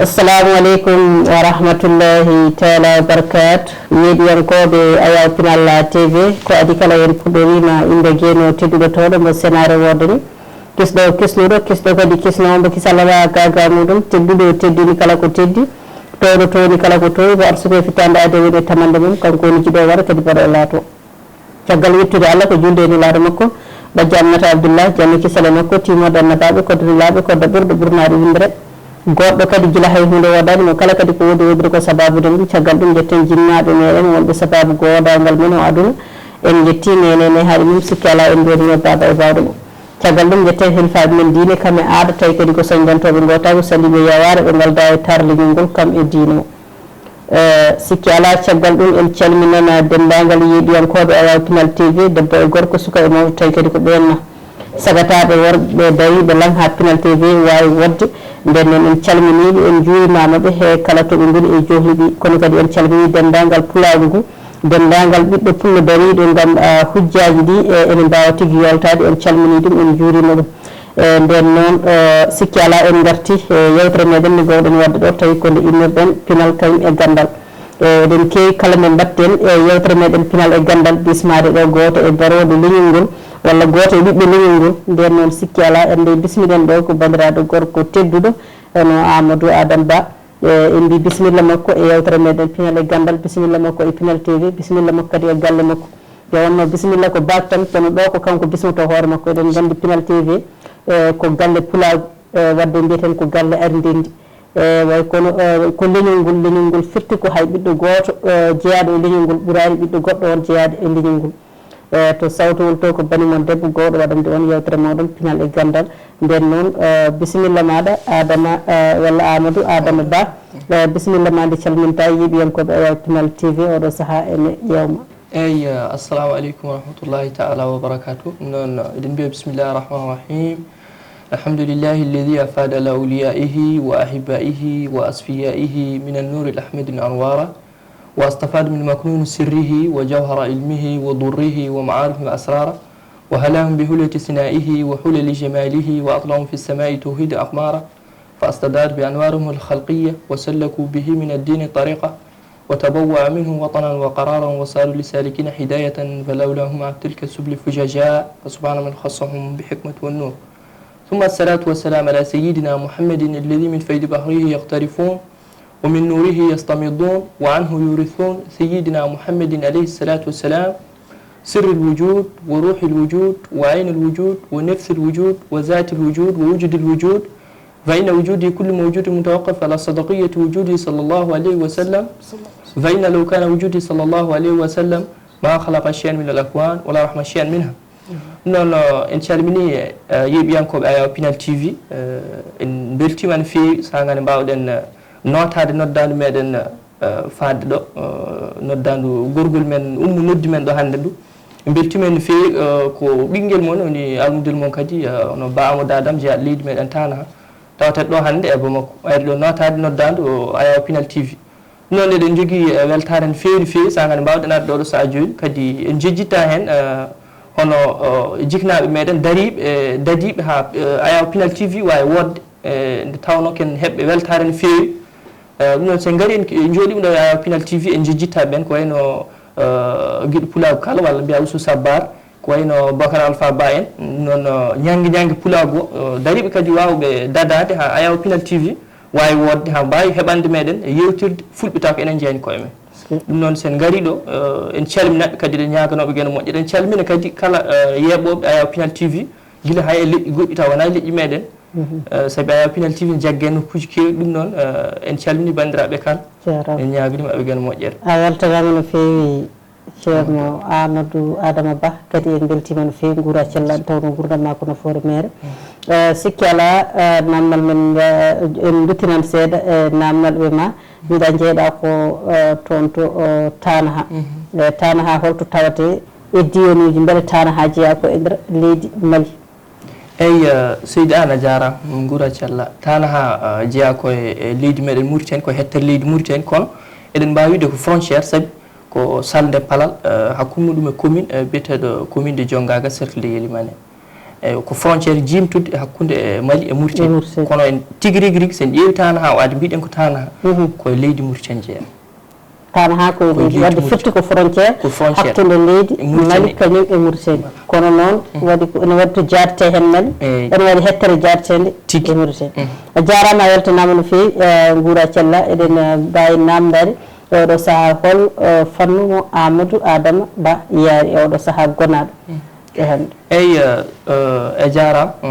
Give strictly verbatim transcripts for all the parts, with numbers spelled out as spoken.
Assalamu aleykum wa rahmatullahi taala wa barakaatu. Yeeɗiyankooɓe Ayaw Pinal T V, ko adi kala en puɗɗoriima innde geeno tedduɗo tooɗo mo senaare woodani. Kisɗo kisnuɗo, kisɗo kadi kisnoowo, mo kisal alaa gaagaa muɗum, tedduɗo teddini kala ko teddi, tooɗo tooni kala ko toowi, mo arsuko e fittaande aade woni e tamannde mum, kanko woni jiɗo waɗa kadi baɗo e laato. Caggal yettude Allah ko julde e nulaaɗo makko, ɓajjo Aminata Abdullah, jam e kisal e makko, tiimooɗo annabaaɓe, koddo nulaaɓe, koddo ɓurɗo ɓurnaaɗo winndere. Goɗɗo kadi gila hay huunde woodaani mo, kala kadi ko woodi woodiri ko sabaabude ɗum. Caggal ɗum njetten jinnaaɓe meɗen wonɓe sabaabu goodaangal men o aduna. En njettii nene ne haali mum, sikki alaa en ndoonii baaba e baawɗo mum. Caggal ɗum njetten hilfaaɓe men diine, kam e aada, tawi kadi ko soñdantooɓe ngootaagu, saliiɓe yawaare, ɓe ngaldaa e taarligol ngol kam e diine o. Eh, sikki alaa, caggal ɗum en calminana denndaangal yeeɗiyankooɓe Ayaw Pinal T V, debbo e gorko, suka e mawɗo, tawi kadi ko ɓeen sagataaɓe worɓe dariiɓe lan haa Pinal T V waawi woɗde. Nden noon en calminii ɓe, en njuurimaama ɓe he kala to ɓe ngoni e johli ɗi. Kono kadi en calminii denndaangal pulaagu ngu, denndaangal ɓiɗɗo pullo dariiɗo ngam, ah, hujjaaji ɗi, e ene mbaawa tigi yoltaade. En calminii ɗum, en njuuriima ɗum. E, nden noon, e, sikki alaa en ngarti e yewtere meɗen nde ngoowɗen waɗde ɗo, tawi ko nde innirɗen pinal kañum e ganndal. E, eɗen keewi kala nde mbaɗten e yewtere meɗen pinal e ganndal, bismaade ɗo gooto e darooɓe leñol ngol, walla gooto e ɓiɓɓe leñol ngol. Nden noon sikki alaa en nde bismiɗen ɗo ko banndiraaɗo gorko tedduɗo, hono Amadou Adama Ba. E, en mbi bisimilla makko e yewtere meɗen pinal e ganndal, bisimilla makko e Pinal T V, bisimilla makko kadi e galle makko. Nde wonno bisimilla ko baak tan, kono ɗo ko kanko bismoto hoore makko. Eɗen nganndi Pinal T V, e, ko galle pulaagu, e, wadde mbiyeten ko galle ari ndenndi. E, way kono, e, ko leñol ngol, leñol ngol firti ko hay ɓiɗɗo gooto, e, jeyaaɗo e leñol ngol ɓuraani ɓiɗɗo goɗɗo on jeyaaɗo e leñol ngol. E, to sawtowol to ko banimon debbo gowɗo waɗande on yewtere moɗon Pinal e ganndal. Nden noon, e, bisimilla maɗa Adama, e, walla Amadou Adama Ba. E, bisimilla ma nde calminta yeeɗiyankooɓe Ayaw Pinal T V oɗo sahaa ene yewma. Eyi, assalamu aleykum wa rahmatullahi taala wa barakatuh. Ɗum noon, eɗen mbiya bismillahi rahmani rahim. Alhamdulillahi alladi afada ala awliyaihi wa ahibaihi wa asfiyaihi min annuri lahmadi anwara, wa astafada min maknuni sirrihi wa jawhara ilmihi wa durrihi wa maarifi asrara, wa halahum bi hulati sinaihi wa hulali jamalihi wa atlahum fi samai tawhidi aqmara, fa astadat bi anwarihim alkhalqiya wa sallaku bihi min addini tariqa, وتبوأ منه وطنا وقرارا وصاروا للسالكين هداية فلولاهما تلك السبل فججا فسبحان من خصهم بحكمة والنور. ثم الصلاة والسلام على سيدنا محمد الذي من فيض بحره يقترفون ومن نوره يستمدون وعنه يورثون سيدنا محمد عليه الصلاة والسلام سر الوجود وروح الوجود وعين الوجود ونفس الوجود وذات الوجود ووجود الوجود فإن وجودي كل موجود متوقف على صدقية وجودي صلى الله عليه وسلم فإن لو كان وجودي صلى الله عليه وسلم ما خلق شيئا من الأكوان ولا رحم شيئا منها. Ɗum noon, en calminii, eh, yeeɓiyankooɓe Ayaw Pinal T V, eh, en mbeltiima no feewi, saanga nde mbaawɗen, eh, nootaade noddaandu meɗen, eh, faade ɗo, eh, noddaandu gorgol men, ummu noddi men ɗo hannde ndu. En mbeltiima no feewi, eh, ko ɓinngel mon woni almudel mon kadi, eh, hono Ba Amadou Adam, jeyaaɗo leydi meɗen Tanaha. Tawata ɗo hannde e Bamako, ari ɗo nootaade noddaandu o Ayaw Pinal T V. Noon eɗen njogii, eh, weltaare no feewi no feewi, saanga nde mbaawɗen arde ɗo ɗo sahaa jooni. Kadi en njejjittaa heen, eh, hono, eh, jiknaaɓe meɗen dariiɓe, eh, dadiiɓe haa, eh, Ayaw Pinal T V waawi woodde, eh, nde tawnoo ken heɓɓe weltaare no feewi. Eh, ɗum noon, so en ngarii en, en njooɗiima ɗo e Ayaw Pinal T V, en njejjittaa ɓeen ko wayno, eh, giɗo pulaagu kala, walla mbiyaa Ousou Sabbar, ko wayno Bocar Alpha Ba en, noon, eh, ñanngi ñanngi pulaagu o, eh, dariiɓe kadi waawɓe dadaade haa Ayaw Pinal T V waawi woodde haa mbaawi heɓande meɗen e yeewtirde fulɓe taw ko enen njeyani koye men. Ɗum noon, so en ngarii ɗo, eh, en calminat ɓe kadi, eɗen ñaaganoo ɓe geno moƴƴere. Eɗen calmina kadi kala, eh, yeeɓooɓe Ayaw Pinal T V, gila hay e leƴƴi goɗɗi taw wonaa leƴƴi meɗen. Mhm. Eh, sabi Ayaw Pinal T V ne jagge nokkuuji keewɗi. Ɗum noon, eh, en calminii banndiraaɓe kala. Jaaraama. En ñaaganii maɓɓe geno moƴƴere. A weltanaama no feewi. Ceerno Amadou Adama Ba, kadi en mbeltiima no feewi, nguura cella, nde tawnoo nguurndam maa ko nafoore meere. Eh, sikki alaa, eh, naamnal men, eh, en nduttinan seeɗa e naamnal ɓe ma, mbiɗa jeyɗaa ko, eh, toon to, eh, Tanaha. Mhm. Eh, Tanaha holto tawatee e diiwanuuji, mbele Tanaha jeyaa ko e nder leydi Mali? Eyi, eh, seydi Aan a jaaraama, nguura cella. Tanaha, eh, jeyaa ko e, e leydi meɗen Mauritanie, ko e hettere leydi Mauritanie, kono eɗen mbaawi wiide ko frontière, sabi ko salde palal, eh, hakkunde muɗum e commune, eh, biyeteeɗo commune de Diongaaga, cercle de Yélimane. Eyi, ko frontière jiimtude e hakkunde e Mali e Mauritanie. Mauritanie. Kono en tigi rigi rigi, so en ƴeewi Tanaha, o adi mbiɗen ko Tanaha, ko e leydi Mauritanie jeyaa. Tanaha ko Ko e leydi wadde Mauritanie. Firti ko frontière Ko frontière. Hakkunde leydi Mauritanie. Mali kañum e Mauritanie. Kono noon waɗi ko ene waɗi to jaarete heen Mali, Eyi. Ene waɗi hettere jaarteende Tigi. E Mauritanie. A jaaraama, a weltanaama no feewi, eh, Nguura Cella, eɗen eh, mbaawi naamndaade e oɗo sahaa hol eh, fannu mo Amadou Adama Ba yaari e oɗo sahaa gonaaɗo e hannde. Eyi, eh, eh, a jaaraama. Eh,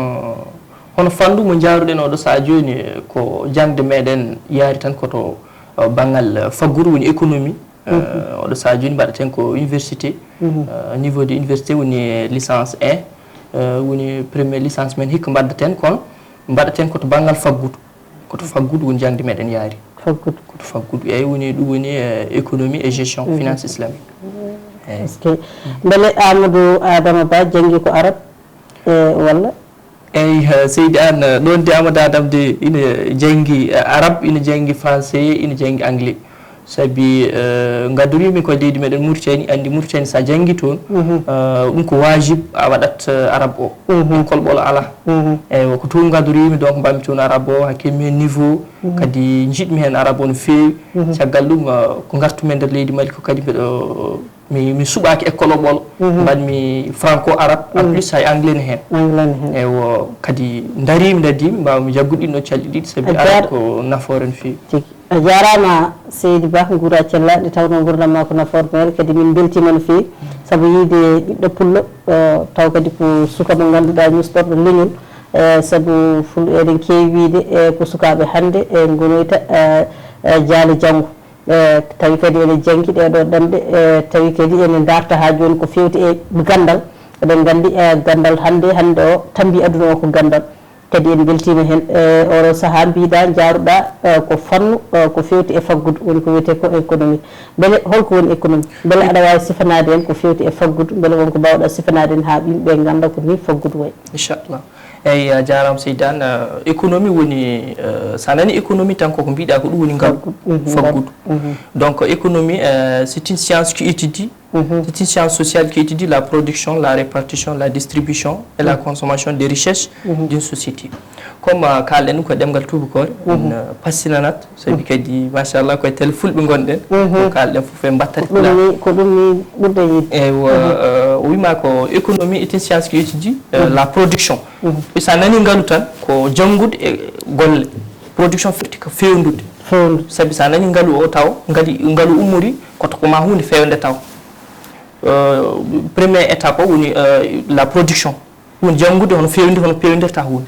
hono fannu mo njaaruɗen oɗo sahaa jooni, eh, ko jaŋde meɗen yaari tan ko to eh, banngal eh, faggudu woni économie. Eh, Oɗo sahaa jooni mbaɗaten ko université, eh, niveau de université woni licence un, eh, woni première licence men hikka mbaɗaten kono mbaɗaten ko to banngal faggudu. Ko to faggudu woni jaŋde meɗen yaari. Faggudu. Ko to faggudu, eyi, woni ɗum woni eh, économie et gestion, finance islamique. Eyi. Est-ce que mbele Amadou Adama Ba janngi ko arab e walla? Eyi, eh, seydi Aan, eh, ɗoon de Amadou Adama de ina janngi eh, arab, ina janngi français, ina janngi anglais. Sabi eh, ngadoriimi ko leydi meɗen Mauritanie, anndi Mauritanie so a janngi toon, eh, ɗum ko waajib a waɗat eh, arab o. École ɓolo alaa. Eyi, ko toon ngadoriimi, donc mbaɗmi toon arab o, hakkimi heen niveau, kadi njiɗmi heen arab o no feewi. Caggal ɗum eh, ko ngartumi e nder leydi Mali ko kadi mbeɗo mi mi suɓaaki école o ɓolo. Mbaɗmi franco arabe, en plus hay anglais ne heen. Anglais ne heen. Ewo, kadi ndariimi ndadiimi mbaawmi jaggude ɗiɗo calɗi ɗiɗi sabi A arab jaar- ko nafoore no feewi. Tigi. A jaaraama seydi Ba, Nguura Cella, nde tawnoo nguurndam maa ko nafoore meere, kadi min mbeltiima no feewi sabu yiyde ɓiɗɗo pullo, eh, taw kadi ko suka mo ngannduɗaa ñustorɗo leñol, eh, sabu ful eɗen keewi wiyde eh, ko sukaaɓe hannde e ngonoyta eh, eh, jaale janngo. Eh, tawi kadi ene janngi ɗee ɗoo ɗemɗe, eh, tawi kadi ene ndaarta haa jooni ko feewti e ganndal. Eɗen nganndi eh, ganndal hannde, hannde o tambi aduna o ko ganndal. Kadi en mbeltiima heen. Eh, oɗo sahaa mbiɗa, njaaruɗa eh, ko fannu eh, ko feewti e faggudu, woni ko wiyetee ko économie. Mbele holko woni économie? Mbele aɗa waawi sifanaade en ko feewti e faggudu? Mbele won ko mbaawɗa sifanaade en haa yimɓe ɓe ngannda ko nii faggudu wayi? Inchallah. Eyi, a jaaraama seydi Aan. Eh, économie woni, eh, so a nani économie tan koko mbiɗa ko ɗum woni ngalu. Faggudu. Donc économie eh, c'est une science qui étudie, c'est une science sociale qui étudie la production, la répartition, la distribution et la consommation des richesses d'une société. Comme eh, kaalɗen ɗum ko ɗemngal tuubakore, en eh, passinanat, sabi kadi machallah koye tele fulɓe ngonɗen, ko kaalɗen fof en mbattata Ko ɗum ni, ko ɗum ni ɓurɗen yiɗde. Ewa, eh, o wima ko économie est une science qui étudie eh, la production. So a nani ngalu tan ko janngude e golle. Production firti ko fewndude. Fewndu. Sabi so a nani ngalu o taw, ngali ngalu ummori koto ko ma huunde fewnde taw. Eh, première étape o woni eh, la production. Ɗum woni janngude hono fewndi, hono pewndirta huunde.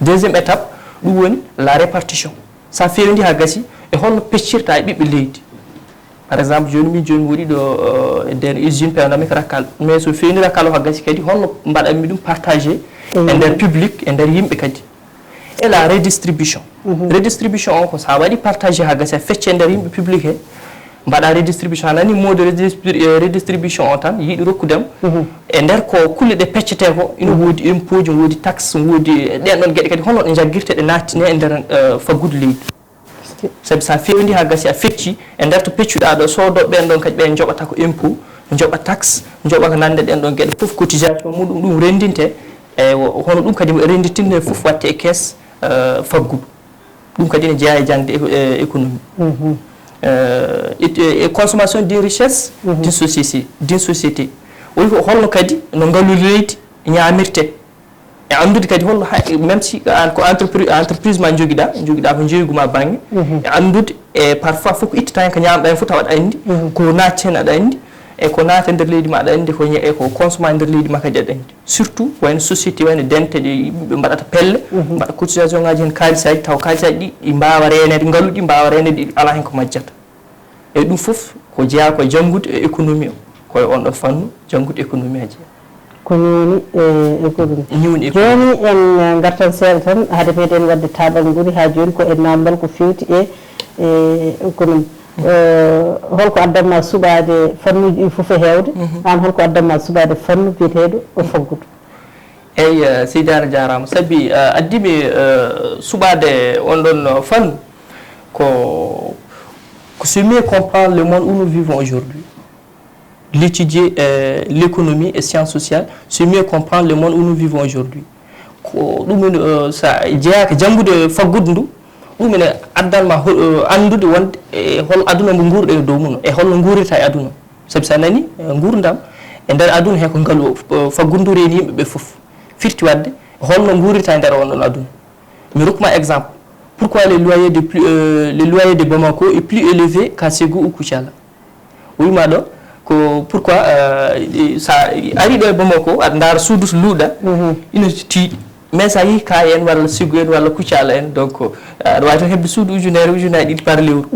Deuxième étape, ɗum woni la répartition. So a fewndi haa gasi, e holno peccirta e ɓiɓɓe leydi? Par exemple, jooni min, jooni mi waɗi ɗo eh, e nder usine pewndanmi ko rakkal. Mais so fewndi rakkal o haa gasi kadi, holno mbaɗanmi ɗum partagé e nder public, e nder yimɓe kadi? Et la redistribution. Redistribution o ko so a waɗi partagé haa gasi, a fecce e nder yimɓe public he, mbaɗa redistribution. A nani mot de redistri- eh, redistribution o tan yiɗi rokkudem. E nder ko kulle ɗe peccete ko, ina woodi impôt ji, woodi taxe, woodi ɗen ɗon geɗe kadi, hono ɗe jaggirte, ɗe nattine e nder eh, faggudu leydi. Sabi so a fewndi haa gasi, a fecci e nder to peccuɗa ɗo, soodooɓe ɓen ɗon kadi ɓe njoɓata ko impôt, njoɓa taxe, njoɓa ko nande ɗen ɗon geɗe fof, cotisation muɗum ɗum renndinte. E wo- hono ɗum kadi rennditinde fof watte e caisse eh, faggudu. Ɗum kadi ne jeyaa e jaŋde éco- eh, économie. Eh, et, eh, et consommation d'une richesse d'une société, d'une société. O wi ko holno kadi no ngalu leydi ñaamirte. E anndude kadi holno hay, même si ko an ko entreprise, entreprise ma njogiɗa, njogiɗa ko jeeygu ma bannge. E anndude e parfois fof ko ittata hen ko ñaamɗa hen fof tawa aɗa anndi, ko naatti hen aɗa anndi, e ko naata e nder leydi ma aɗa anndi, ko ñe- e ko consommé e nder leydi ma kadi aɗa anndi. Surtout wayno société, wayno dente ɗe yimɓe mbaɗata pelle, mbaɗa cotisation ngaji hen kaalisaji, taw kaalisaji ɗi, ɗi mbawa reenede, ngalu ɗi mbawa reenede, ɗi ala hen ko majjata. E ɗum fof ko jeyaa ko e janngude e économie o, ko e on ɗo fannu janngude économie a jeyaa. Ko ñooni e économie. Ñooni e Jooni en eh, ngartan seeɗa tan, hade meɗen waɗde taaɓal nguri haa jooni ko e naamndal ko feewti e e économie. Eh, holko addanma suɓaade fannuuji ɗi fof e heewde? Aan holko addanma suɓaade fannu biyeteeɗo o faggudu? Eyi, eh, Seydi Aana jaaraama. Sabi eh, addimi eh, suɓaade on ɗon fannu ko, ko si mieux comprendre le monde où nous vivons aujourd'hui. L'étudier, euh, l'économie et sciences sociales, c'est mieux comprendre le monde où nous vivons aujourd'hui. Ko ɗum en, euh, sa jeyaaka janngude faggudu ndu, ɗum ene addan ma ho- eh, anndude wonde e hol aduna mbo nguurɗen e dow mum e holno nguurirta e aduna. Sabi sa nani, eh, nguurndam e nder aduna he ko ngalu o, eh, faggudu ndu reeni yimɓe ɓe fof. Firti waɗde holno nguurirta e nder on ɗon aduna. Mi rokku ma exemple. Pourquoi les loyers de plus, euh, les loyers de Bamako est plus élevé qu'à Ségou ou Koutiala? O wima ɗo ko pourquoi, euh, sa ari ɗo e Bamako aɗa ndaara suudu so luuɗa, ina tiiɗi. Mais sa yehi Kaay en walla Ségou en walla Koutiala en, donc, euh, aɗa wawi tan heɓde suudu ujunere, ujunaji ɗiɗi par lewru.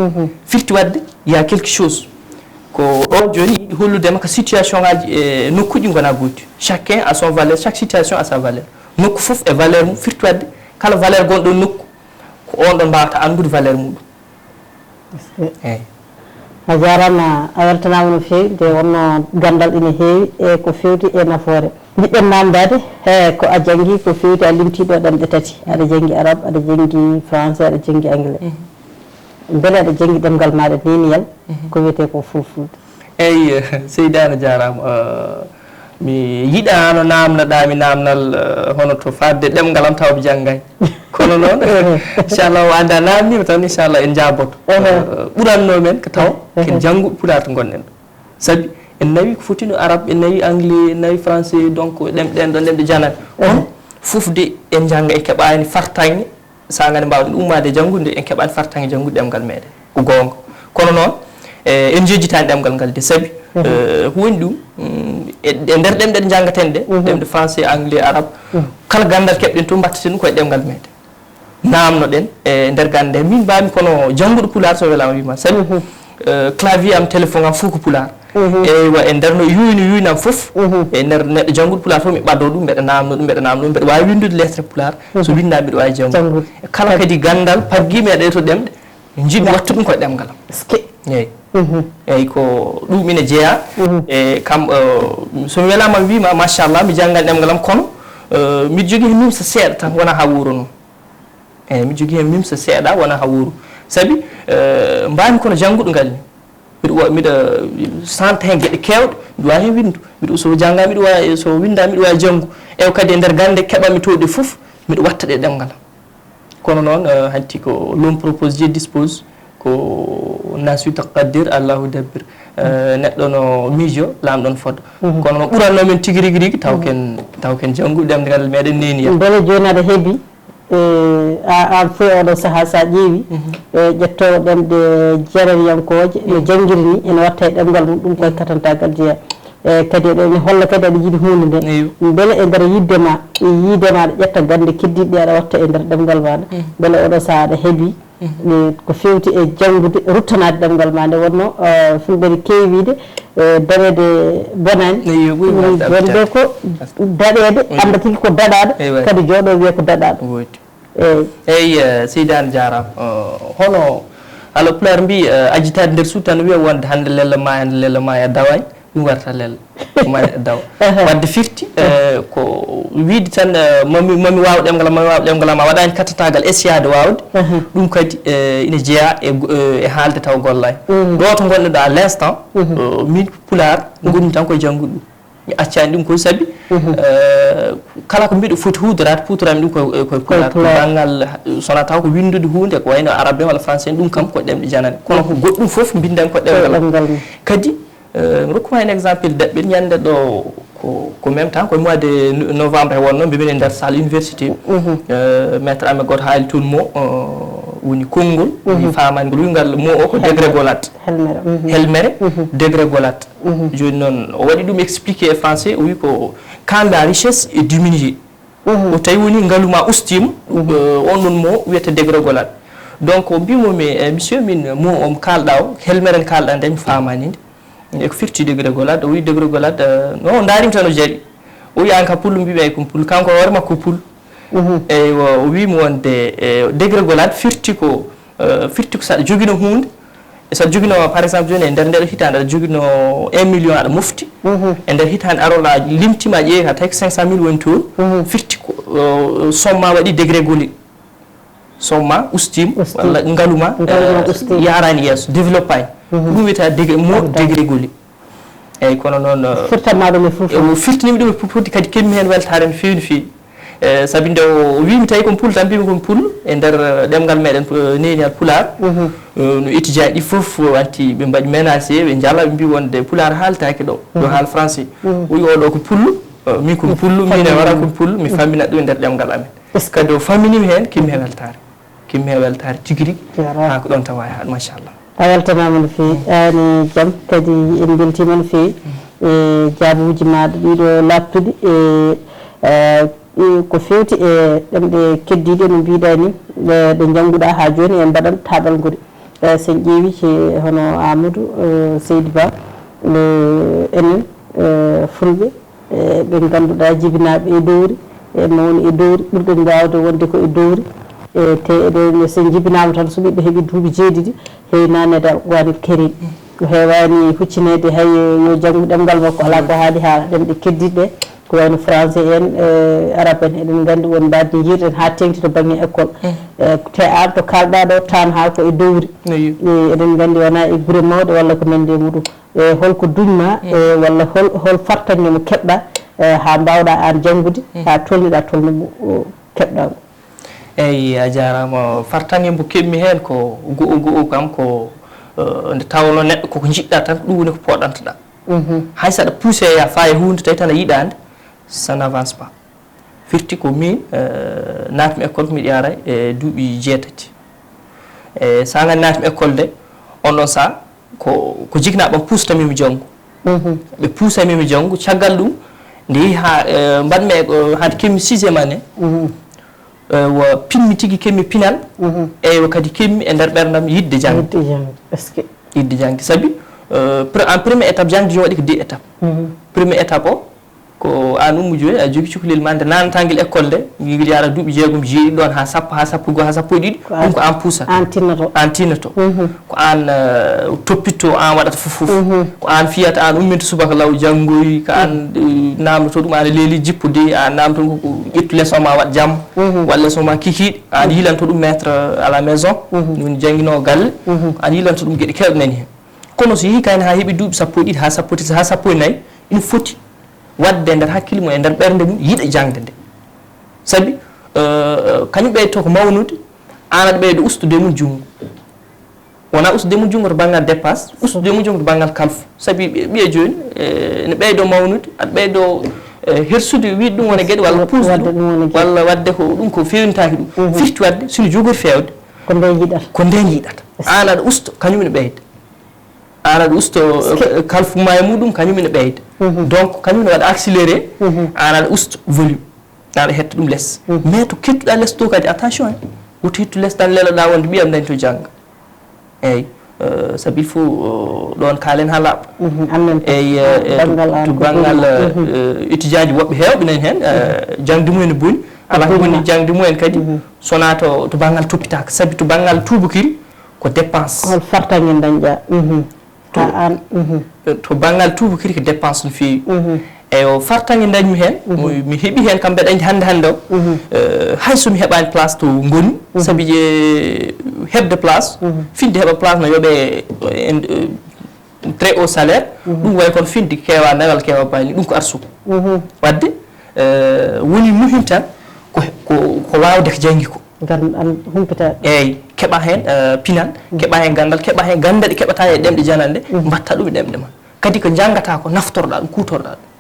Firti waɗde il y a quelque chose. Ko ɗo joni yiɗi holludema ko situation ngaji e nokkuji gona gooti. Chacun a son valeur, chaque situation a sa valeur. Nokku fof e valeur mum, firti waɗde kala valeur gonɗo e nokku ko on ɗon mbawata anndude valeur muɗum. Eyyi. A jarama, a weltanama no fewi, nde wonno gandal ina heewi e ko fewti e nafoore. Jiɗɗen namdade he ko a jangi ko fewti, a limti ɗo ɗemɗe tati, aɗa jangi arabe, aɗa jangi français, aɗa jangi anglais. Beele aɗa jangi ɗemgal maɗa neniyal, ko wiyete ko fulfulde? Eyyi, seydi Anne a jarama. Mi yiɗano namnoɗa mi namdal hono to fadde ɗemngal am tawa mi janngani. Kono noon inchallah o anda namnima tan inchallah en jaboto. Ɓuranno men ko taw ken jannguɓe pulaar to gonɗen ɗo. Saabi en nawi ko fotino arabe, en nawi anglais, en nawi français, donc ɗemɗen ɗon ɗemɗe janane. Kono fof de en jannga en keɓani fartaŋŋe. Saanga nde mbaawɗen ummaade e janngude, en keɓaani fartaŋŋe janngude ɗemngal meeɗen. Ko goonga. Kono noon, e, en njejjitaani ɗemngal ngal de, sabi, e, ko woni ɗum, mm, e, e nder ɗemɗe ɗe njanngaten ɗe, ɗemɗe français, anglais, arabe, kala ganndal keɓɗen toon, mbaɗtaten ɗum ko e ɗemngal meeɗen. Naamnoɗen e nder gannde, min mbaawmi kono jannguɗo pulaar so welaama wiima, sabi, e, clavier am, téléphone am fof ko pulaar. Eywa, e nder no yuuyno yuuynam fof, e nder neɗɗo jannguɗo pulaar fof, mi ɓadoo ɗum, mbeɗa naamno ɗum, mbeɗa naamno ɗum, mbeɗa waawi winndude lettre pulaar, so winndaama mbeɗa waawi janngude. Kala kadi ganndal paggiimi e ɗee to ɗemɗe, njiɗmi waɗtude ɗum ko e ɗemngal am. Eyi. Eyi, ko ɗum ina jeyaa e kam, eh, so mi welaama mi wiima, machallah, mi janngan ɗemngal am, kono, eh, miɗo jogii heen nimsa seeɗa tan, wonaa haa wuuro noon. Eyi, miɗo jogii heen nimsa seeɗa, wonaa haa wuuro. Sabi, eh, mbaawmi kono jannguɗo ngal ni. Mbiɗa wa-, mbiɗa santa heen geɗe keewɗe, mbiɗa waawi heen winndu. Mbiɗa, so jannga, mbiɗa waawi, so winnda, mbiɗa waawi janngu. Ewa kadi e nder gannde keɓanmi to ɗe fof, mbiɗa waɗta ɗe ɗemngal am. Kono noon, eh, hanti ko l'homme propose, Dieu dispose, ko nasu taqaddir, Allahu dabbir. Eh, neɗɗo no miijo, Laamɗo no fodda. Kono noon ɓuranno men tigi rigi rigi, taw ken, taw ken janngu ɗemngal meɗen neniya. Mbele jooni aɗa heɓi? E, a, an fof e oɗo sahaa, so a ƴeewi, e, ƴettoowo ɗemɗe jeereeriyankooje no janngiri ni, ene watta e ɗemngal mum, ɗum koye katantaagal jeyaa. E, kadi eɗen holla kadi aɗa yiɗi huunde nde. Mbele e nder yiɗde ma, e yiide ma aɗa ƴetta gannde keddiiɗe ɗe aɗa watta e nder ɗemngal maaɗa, mbele oɗo sahaa aɗa heɓi, e, ko feewti e janngude, ruttanaade ɗemngal ma nde wonno, e, fulɓe ne keewi wiide, e, daɗeede bonaani. Eyi, ɓuri wonde ko daɗeede, annda tigi ko daɗaaɗo, kadi jooɗo wiya ko daɗaaɗo. Woodi. Eyi. Eyi, eh, seydi Anne jaaraama. Eh, hono haala pulaar mbi, eh, ajitaade nder suudu tan wiya wonde hannde lella ma, hannde lella ma ya dawaani, ɗum warata lella. Ko ma dawa. Wadde firti, eh, ko wiide tan, eh, mami, mami waaw ɗemngal am, mami waaw ɗemngal am, a waɗaani kattantagal essayaade waawde. Ɗum kadi, eh, ina jeyaa e go-, eh, e haalde taw gollaani. Ɗo to ngonɗen ɗo à l'instant, eh, min pulaar ngonmi tan koye janngude ɗum. Mi accaani ɗum ko sabi, eh, kala ko mbiɗo foti huutoraade, kuutoraami ɗum koye, koye pulaar. Banngal, eh, so wonaa taw ko winndude huunde, ko wayno arabe en walla français en, ɗum kam ko ɗemɗe janane. Kono ko goɗɗum fof mbinndanmi ko ɗemngal am. Kadi, eh, mi rokku ma heen exemple daɓɓel, ñande ɗo ko, ko même temps, ko mois de no-, novembre he wonno, mbiɗen e nder salle université. Eh, maître amen gooto haali toon mo, eh, woni konngol, mi faamaani ngol, wi ngal mo o ko dégringolade. Helmere. Helmere, dégringolade. Jooni noon, o waɗi ɗum expliqué e français, o wi ko quand la richesse est diminuée. O tawi woni ngalu ma ustiima, eh, on ɗon mo wiyata dégringolade. Donc, o mbimo mi, eh, monsieur, min mo o mo kaalɗa o, helmere nde kaalɗa nde mi faamaani nde. E ko firti dégringolade? O wi dégringolade, eh, no o ndaarimi tan o jaaɓi. O wi an ka pullo, mbimi ay ko pullo. Kanko hoore makko ko pullo. Eywa, o wimi wonde, eh, dégringolade firti ko Eh, firti ko saɗa jogino huunde, saɗa jogino, par exemple, jooni e nder ndeɗo hitaande aɗa jogino un million aɗa mofti. E nder hitaande aroɗa limtima ƴeewi ka tawi ko cinq cent mille woni toon. Firti ko, eh, somma waɗi dégringolé. Somma ustima, walla ngaluma, eh, yarani yeeso, développani. Ko ɗum wiyata dégr-, mo dégringolé. Eyyi, kono noon, eh, firtanma ɗum e fulfulde. O firtaniima ɗum e fulfulde, kadi keɓmi heen weltaare no feewi, no feewi. Eh, sabi nde o wiimi tawi ko mi pul tan, mbimi ko mi pul e nder, eh, ɗemngal meɗen, eh, neeniyal pulaar. Mhm. Eh, no étudiant ɗi fof wanti ɓe mbaɗi ménage, ɓe njala, ɓe mbi wonde pulaar haaltaaki ɗo, ɗo haal français. Mhm. O wi oɗo ko pul, eh, min ko mi pul, min e wara ko mi pul, mi fammina ɗum e nder ɗemngal amen. Kadi o famminiimi heen, keɓmi heen weltaare. Keɓmi heen weltaare tigi rigi. Jarama. Haa ko ɗoon tawa e haaɗ, machallah. A weltanaama no feewi. Aani jam, kadi en mbeltiima no feewi. E jaabuuji maaɗa ɗiɗo laaɓtuɗi, e, e, e ko feewti e ɗemɗe keddiiɗe no mbiɗa ni, ɗe, ɗe njannguɗa haa jooni, en mbaɗan taaɓal nguri. E, so en ƴeewi, e, hono Amadou, e, Seydi Ba, e, enen, e, Fulɓe, e, ɓe ngannduɗaa jibinaaɓe e dowri, e mawni e dowri, ɓurɗen waawde wonde ko e dowri. E, te eɗen, so en jibinaama tan, so ɓiɗɗo heɓi duuɓi jeeɗiɗi, heewi naatneede Alqur'aanil Kariim. O heewaani huccineede hay yo janngu ɗemngal makko, alaa ko haali haa ɗemɗe keddiiɗe ɗe, ko wayno français en, e, arabe en, eɗen nganndi won mbaadi njiirɗen haa teeŋti to bannge école. E, te aan to kaalɗaa ɗo, tan haa ko e dowri. E, eɗen nganndi wonaa e gure mawɗe walla ko nanndi e muɗum. E, holko duñma, e, walla hol, hol fartaŋŋe mo keɓɗa, e, haa mbaawɗa aan janngude, haa tolniɗa tolno mo, o, keɓɗa mo? Eyyi, a jaaraama. Fartaŋŋe mbo keɓmi heen ko go'o go'o kam ko, eh, nde tawnoo neɗɗo koko njiɗɗa tan, ɗum woni ko poɗantoɗa. Mhm. Hay so aɗa poussé yaa faa e huunde tawi tan a yiɗaande, ça n'avance pas. Firti ko min, eh, naatmi école ko miɗo yaara e duuɓi jeetati. E so a ngannii naatmi école de, on ɗon saha, ko, ko jiknaaɓe am puusatami mi janngo. Mhm. Ɓe puusami mi janngo. Caggal ɗum, nde yehi haa, eh, mbaɗmi e, eh, haa keɓmi sixième année. Mhm. Eh, wo pinmi tigi, keɓmi pinal. Mhm. Eywa, kadi keɓmi e nder ɓerndam yiɗde jannde. Yiɗde jannde, est-ce que? Yiɗde jannde. Sabi, eh, pre-, en première étape, jannde jom waɗi ko deux étapes. Mhm. Première étape o, ko aan ummo jooni, a jogii cukalel ma, nde naatnatangel école nde, ngel yara duuɓi jeegom, jeeɗiɗi ɗoon haa sappo, haa sappo e goo, haa sappo e ɗiɗi, ko ɗum ko aan puusata. Aan tinnoto. Aan tinnoto. Mhm. Ko aan, eh, toppitto, aan waɗata fof fof. Mhm. Ko aan fiyata, aan umminta subaka law, janngoy, ko aan, eh, naamnoto ɗum, aan leeli jippude, aan naamnoto ɗum ko ƴettu leçon ma waɗ jam, mhm, waɗ leçon ma kikiiɗe, aan, mhm, yilanto ɗum maître à la maison, mhm, woni jannginoowo galle, mhm, aan yilanto ɗum geɗe keewɗe nani heen. Kono so yehii kayne haa heɓi duuɓi sappo e ɗiɗi haa sappo e tati, haa sappo e nayi, ina foti waɗde e nder hakkille mum, e nder ɓernde mum, yiɗa jaŋde nde. Sabi, eh, kañum ɓeydoto ko mawnude, aan aɗa ɓeydo ustude mum junngo. Wonaa ustude mum junngo to banngal dépense, ustude mum junngo to banngal kalfu. Sabi ɓi-, ɓiya jooni, eh, ene ɓeydo mawnude, aɗa ɓeydo, eh, hersude, wiide ɗum wona geɗe, walla puusde ɗum, walla waɗde ko ɗum ko feewnitaaki ɗum. Mhm. Firti waɗde, so ene jogori feewde, ko ndeen yiɗata. Ko ndeen yiɗata. Aan aɗa usto, kañum ene ɓeyda. Aan aɗa usto, eh, kalfu ma e muɗum, kañum ene ɓeyda. Mhm. Donc, kañum ene waɗa accéléré, mhm, aan aɗa usto volume. Aɗa hetta ɗum les. Mhm. Mais to kettuɗa les to kadi, attention, eh. Woto hettu les tan leloɗa wonde ɓiyam dañto jannga. Eyyi, eh, sabi il faut, eh, ɗoon kaalen haa laaɓa. Mhm, en même temps, eyyi, eh, eh, to banngal, to banngal, eh, mhm, eh, étudiant ji woɓɓe heewɓe nani heen, eh, mhm, jaŋde mum ene boni. Alaa ko boni jaŋde mum en kadi, mhm, so wonaa to, to banngal toppitaaka. Sabi to banngal tuubakiri ko dépense. Hol fartaŋŋe dañɗa? Mhm. To, haa aan, mhm, to banngal tuubakiri ko dépense no feewi. Mhm. Eyyo, fartaŋŋe dañmi heen, mhm, mi, mi heɓi heen kam, mbeɗa anndi hannde hannde o, mhm, eh, hay so mi heɓaani place to ngonmi, mhm, sabi je heɓde place, mhm, finde heɓa place no yoɓe, eh, en, eh, très haut salaire, mhm, ɗum wayi kono finde keewa nagal, keewa baali, ɗum ko arsugo. Mhm. Waɗde, eh, woni muhim tan ko, ko, ko waawde ko janngi ko. Ngam an humpita. Eyyi, keɓa heen, eh, pinal, mm, keɓa heen ganndal, keɓa heen gannde ɗe keɓata e ɗemɗe jananɗe, mm, mbatta ɗum e ɗemɗe ma. Kadi ko njanngata ko, naftorɗa ɗum, kuutorɗa ɗum.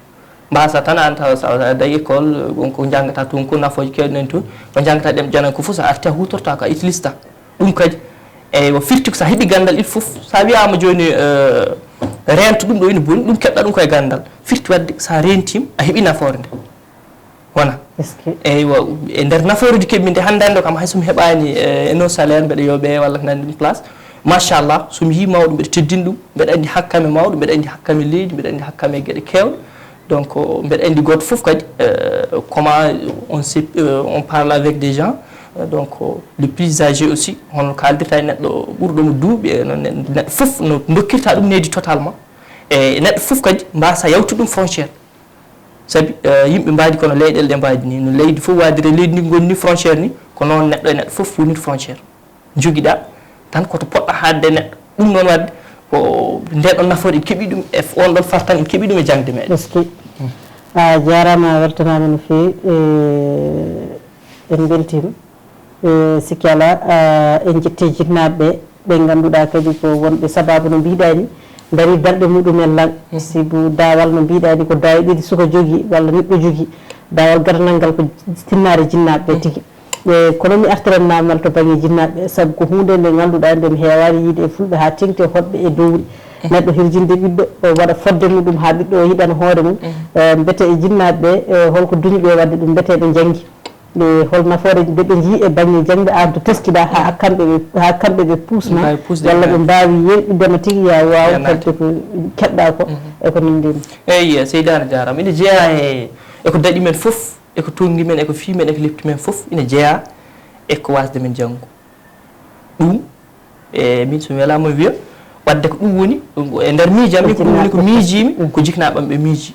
Mbasa tan an tawa sa, sa dañi école, on ko njanngata toon ko nafooje keewɗe nani toon, ko njanngata ɗemɗe jananɗe ko fof, sa arti a huutorta ko, a utilista ɗum kadi. Eywa, firti ko sa heɓi ganndal il fof, sa wiyaama jooni, eh, reento ɗum ɗo ina boni, ɗum keɓɗa ɗum ko e ganndal. Firti waɗde sa reentima, a heɓi nafoore nde. Wona. Est-ce que eywa, e nder nafooruji keɓmi nde hannde hannde o kam, hay so mi heɓaani, eh, e no salaire mbeɗa yooɓee walla ko nanndi ɗum place. Machallah, so mi yii mawɗo mbeɗa teddina ɗum, mbeɗa anndi hakkame mawɗo, mbeɗa anndi hakkame leydi, mbeɗa anndi hakkame geɗe keewɗe. Donc, mbeɗa anndi gooto fof kadi, eh, comment on se, eh, on parle avec des gens. Eh, donc, les plus âgés aussi, hono kaaldirta e neɗɗo ɓurɗo mo duuɓi, e no ne-, neɗɗo fof no dokkirta ɗum nehdi totalement. E neɗɗo fof kadi mbasa yawtude ɗum frontière. Sabi, eh, yimɓe mbaadi kono leyɗeele ɗe mbaadi ni. No leydi fof waadiri e leydi ndi ngoni ni frontière ni, ko noon neɗɗo e neɗɗo fof woniri frontière. Njogiɗa tan ko to poɗɗa haadde e neɗɗo. Ɗum noon waɗde, Ko ndeen ɗoon nafoore en keɓii ɗum e on ɗoon fartaŋŋe, en keɓii ɗum e jaŋde meeɗen. Est-ce que a jaaraama, a weltanaama no feewi. En mbeltiima. E sikki alaa, en njettii jinnaaɓe ɓe, ɓe ngannduɗaa kadi ko wonɓe sabaabu no mbiɗaa ni, ndarii darɗe muɗumen laŋ. Sibu daawal no mbiɗaa ni ko daawe ɗiɗi suka jogii walla neɗɗo jogii. Daawal gadanal ngal ko tinnaare jinnaaɓe ɓe tigi. E kono mi artirat naamnal to baŋnge jinnaaɓe ɓe, sabu ko huunde nde ngannduɗaa nde mi heewaani yiyde e fulɓe haa teeŋti e hoɗɓe e dowri. Neɗɗo hirjinde ɓiɗɗo, o waɗa fodde muɗum haa ɓiɗɗo o yiɗana hoore mum. E mbete e jinnaaɓe ɓe, e holko duñi ɓe waɗde ɗum, mbete ɓe njanngi? E hol nafoore nde ɓe njii e baŋnge jaŋde aan to teskiɗaa haa kamɓe ɓe, haa kamɓe ɓe puusma, walla ɓe mbaawi yerɓidema tigi yaa waaw fodde ko keɓɗaa ko, e ko nanndi mum? Eey, seydi Anne jaaraama. Ina jeyaa e, e ko daɗi men fof, e ko tonngi men, e ko fii men, e ko lepti men fof, ina jeyaa e ko waasde men janngo. Ɗum, e min so mi welaama mi wiya, waɗde ko ɗum woni, e nder miijam min ko ɗum woni ko miijiimi, ko jiknaaɓe am ɓe miiji.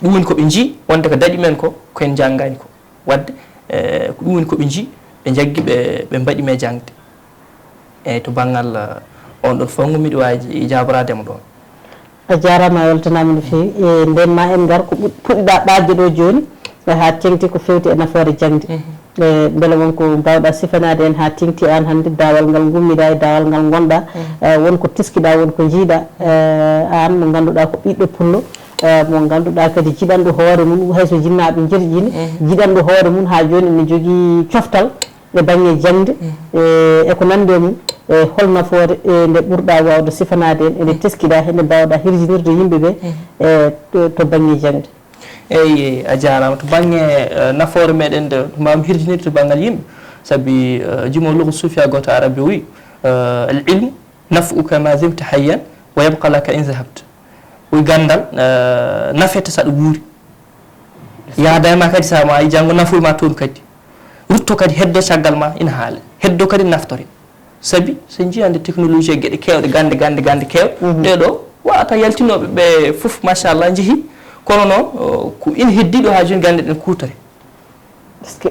Ɗum woni ko ɓe njii, wonde ko daɗi men ko, ko en njanngaani ko. Waɗde, e, ko ɗum woni ko ɓe njii, ɓe njaggi, ɓe, ɓe mbaɗi mi e jaŋde. Eey, to banngal, e, oon ɗoon fawngu, miɗo waawi jaaboraade mo ɗoon. A jaaraama, a weltanaama no feewi. E, ndeen ma en ngar ko ɓu-, puɗɗiɗaa ɓaajde ɗo jooni, e, haa teeŋti ko feewti e nafoore jaŋde. E, mbele won ko mbaawɗaa sifanaade en haa teeŋti aan hannde, daawal ngal ngummiɗaa e daawal ngal ngonɗaa, e, won ko teskiɗaa, won ko njiiɗaa, e, aan mo ngannduɗaa ko ɓiɗɗo pullo, e, mo ngannduɗaa kadi jiɗanɗo hoore mum, hay so jinnaaɓe njerƴiino, jiɗanɗo hoore mum haa jooni ene jogii coftal e baŋnge jaŋde, e, e ko nanndi e mum, e hol nafoore, e, nde ɓurɗaa waawde sifanaade en, e nde teskiɗaa, e nde mbaawɗaa hirjinirde yimɓe ɓe, e, to, to baŋnge jaŋde? Eey, a jaaraama. To baŋnge, e, nafoore meɗen nde, to mbaawmi hirjinirde to banngal yimɓe, sabi, e, jimo lugu suufiya gooto Arabi o wiyi, e, "Al ilmu naf'uka ma zimta hayyan wa yabqa laka in zahabta." O wiyi ganndal, e, nafete so aɗa wuuri. Yaada e ma kadi so a maayi, janngo nafoy ma toon kadi. Rutto kadi, heddo caggal ma ina haale. Heddo kadi naftore. Sabi, so en njii hannde technologie e geɗe keewɗe, gannde, gannde, gannde keewɗe, ɗee ɗoo, wata yaltinooɓe ɓe fof, machallah, njehii. Kono noon, o, ko ina heddii ɗoo haa jooni gannde ɗen kuutoree.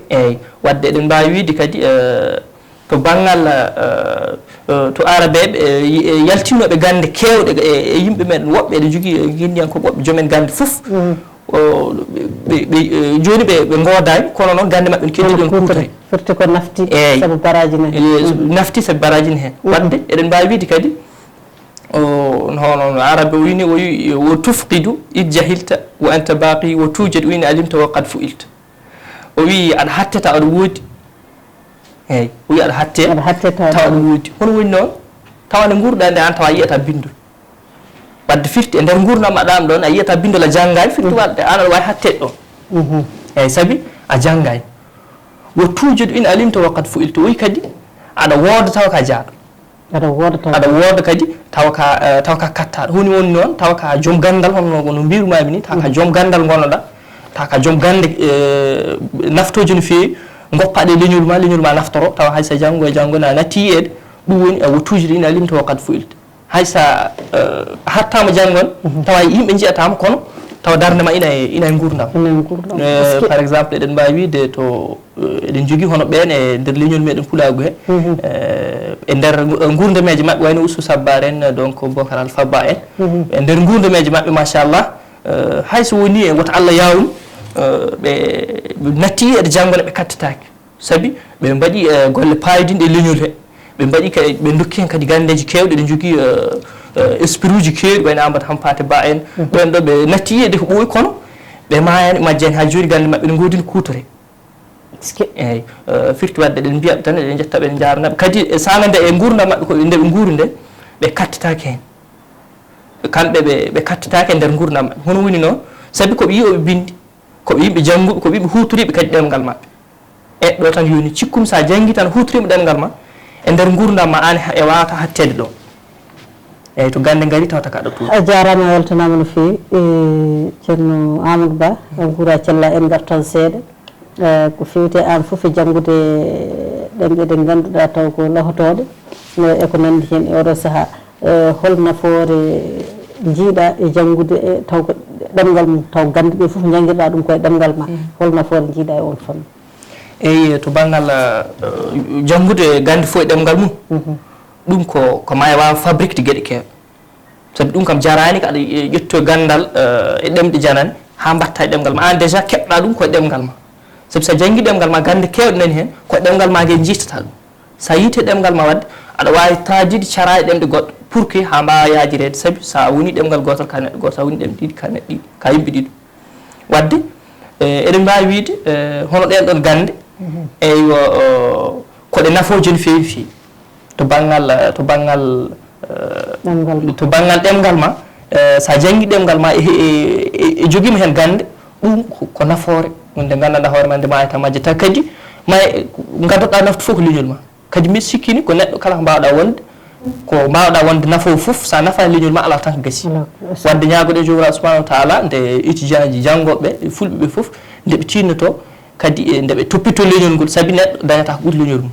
Eey, waɗde eɗen mbaawi wiyde kadi, e, to banngal, e, e, to aarabeeɓe, e, e, yaltinnooɓe gannde keewɗe e, e yimɓe meɗen woɓɓe, eɗen njogii, e, ngenndiyankooɓe woɓɓe, joom en gannde fof, o, ɓe, ɓe, e, jooni ɓe, ɓe ngoodaani, kono noon gannde maɓɓe ne keddi ɗoon kuutoree. Firti ko nafti sabu baraaji ne heen. Eey, nafti sabu baraaji ne heen. Waɗde eɗen mbaawi wiyde kadi, o, hono no Arabe o wiyi ni, o wiyi, "Wa tufqidu id jahilta, wa anta baqi, wa tujadu in alimta, wa qad fu'ilta." O wiyi, aɗa hatte tawa aɗa woodi. Eey, o wiyi, aɗa hatte tawa aɗa woodi. Hono woni noon? Tawa nde nguurɗaa nde, aan tawa a yiyata binndol. Waɗde firti e nder nguurndam aɗa am ɗoon, a yiyata binndol a janngaani, firti waɗde aan aɗa waawi hatteede ɗoon. Eey, sabi a janngaani. "Wa tujadu in alimta wa qad fu'ilta." O wiyi kadi, aɗa wooda tawa ka jaaɗo. Aɗa wooda tawa. Aɗa wooda kadi tawa ka, e, tawa ka kattaaɗo. Honi woni noon, tawa ka joom ganndal, hono no, no mbiirumaami ni, tawa ka joom ganndal ngonnoɗaa, tawa ka joom gannde, e, naftooje no feewi, ngoppaaɗe e leñol ma, leñol ma naftoro, tawa hay so janngo e janngo na natti yiyeede, ɗum woni, e, "Wa tujadu in alimta wa qad fu'ilta." Hay so, e, a hattaama janngo ne, tawa yimɓe njiyataama, kono tawa darnde ma ina e, ina e nguurndam. Ina e nguurndam. E, par exemple, eɗen mbaawi wiyde to, e, eɗen njogii hono ɓeen e nder leñol meɗen pulaagu he. E, e nder ngu-, nguurndameeje maɓɓe, wayno Usu Sabbaar en, donc Bokar Alpha Ba en. E nder nguurndameeje maɓɓe, machallah, e, hay so wonii e woto Allah yaawnu, e, ɓe, ɓe natti yiyeede janngo ne ɓe kattataake. Sabi ɓe mbaɗi, e, golle paayodinɗe e leñol he. Ɓe mbaɗi ka, ɓe ndokki heen kadi ganndeeji keewɗi, eɗen njogii, e, e, esprit uji keewɗi, wayno Amadou Hampâté Bâ en. Ɓeen ɗo ɓe natti yiyeede ko ɓooyi, kono ɓe maayaani, majjaani haa jooni, gannde maɓɓe ne ngoodii no kuutoree. Eey, e, firti waɗde eɗen mbiya ɓe tan, eɗen njetta ɓe, en njaarna ɓe. Kadi e saanga nde, e nguurndam maɓɓe ko nde ɓe nguuri nde, ɓe kattataake heen. Kamɓe ɓe, ɓe kattataake e nder nguurndam maɓɓe. Hono woni noon? Sabi ko ɓe yiyi o ɓe binndi, ko ɓe yimɓe jannguɓe, ko ɓe yimɓe huutoriiɓe kadi ɗemngal maɓɓe. E ɗo tan yoni, cikkumi so a janngii tan, huutoriima ɗemngal ma, e nder nguurndam ma, aan e waawata hatteede ɗo. Eey, to gannde ngarii, tawata ka ɗo tuuti. A jaaraama, a weltanaama no feewi. E, Ceerno Amadou Ba, a nguura cella, en ngartan seeɗa. E, ko feewti aan fof e janngude ɗemɗe ɗe ngannduɗaa taw ko lahotooɗe, e, e ko nanndi heen e oɗo sahaa. E, hol nafoore njiiɗaa e janngude, e, taw ko ɗemngal mum, taw gannde ɗe fof njanngirɗaa ɗum ko e ɗemngal ma? Hol nafoore njiiɗaa e oon fannu? Eey, to banngal, eh, janngude gannde fof e ɗemngal mum. Ɗum ko ko ma e waawa fabrique de geɗe keewɗe. Sabi ɗum kam jaraani ko aɗa ƴetto ganndal e ɗemɗe janane haa mbaɗta e ɗemngal ma. Aan déjà keɓɗa ɗum ko e ɗemngal ma. Sabi so a janngi ɗemngal ma gannde keewɗe nani heen ko e ɗemngal ma ngel njiitata ɗum. So a yiite ɗemngal ma waɗde aɗa waawi traduide cara e ɗemɗe goɗɗe pour que haa mbaawa yaajireede. Sabi so a woni ɗemngal gootal ka neɗɗo gooto, so a woni ɗemɗe ɗiɗi ka neɗɗo ɗiɗi, ka yimɓe ɗiɗo. Waɗde eɗen mbaawi wiyde hono ɗeen ɗoon gannde eywa ko ɗe nafooje no feewi feewi to banngal to banngal to banngal ɗemngal ma. So a janngi ɗemngal ma e jogiima heen gannde ɗum ko nafoore wonde nganndanɗaa hoore ma nde maayata majjata kadi ma ngaddoɗaa naftu fof ko leñol ma. Kadi mbiɗa sikkini ko neɗɗo kala ko mbaawɗa wonde ko mbaawɗa wonde nafoowo fof so a nafaani leñol ma alaa tan ko gasi. Waɗde ñaagoɗen joomiraaɗo subhanahu wa taala nde étudiant ji janngooɓe ɓe fulɓe ɓe fof nde ɓe tiinnoto kadi e nde ɓe toppito leñol ngol sabi neɗɗo dañata ko ɓuri leñol mum.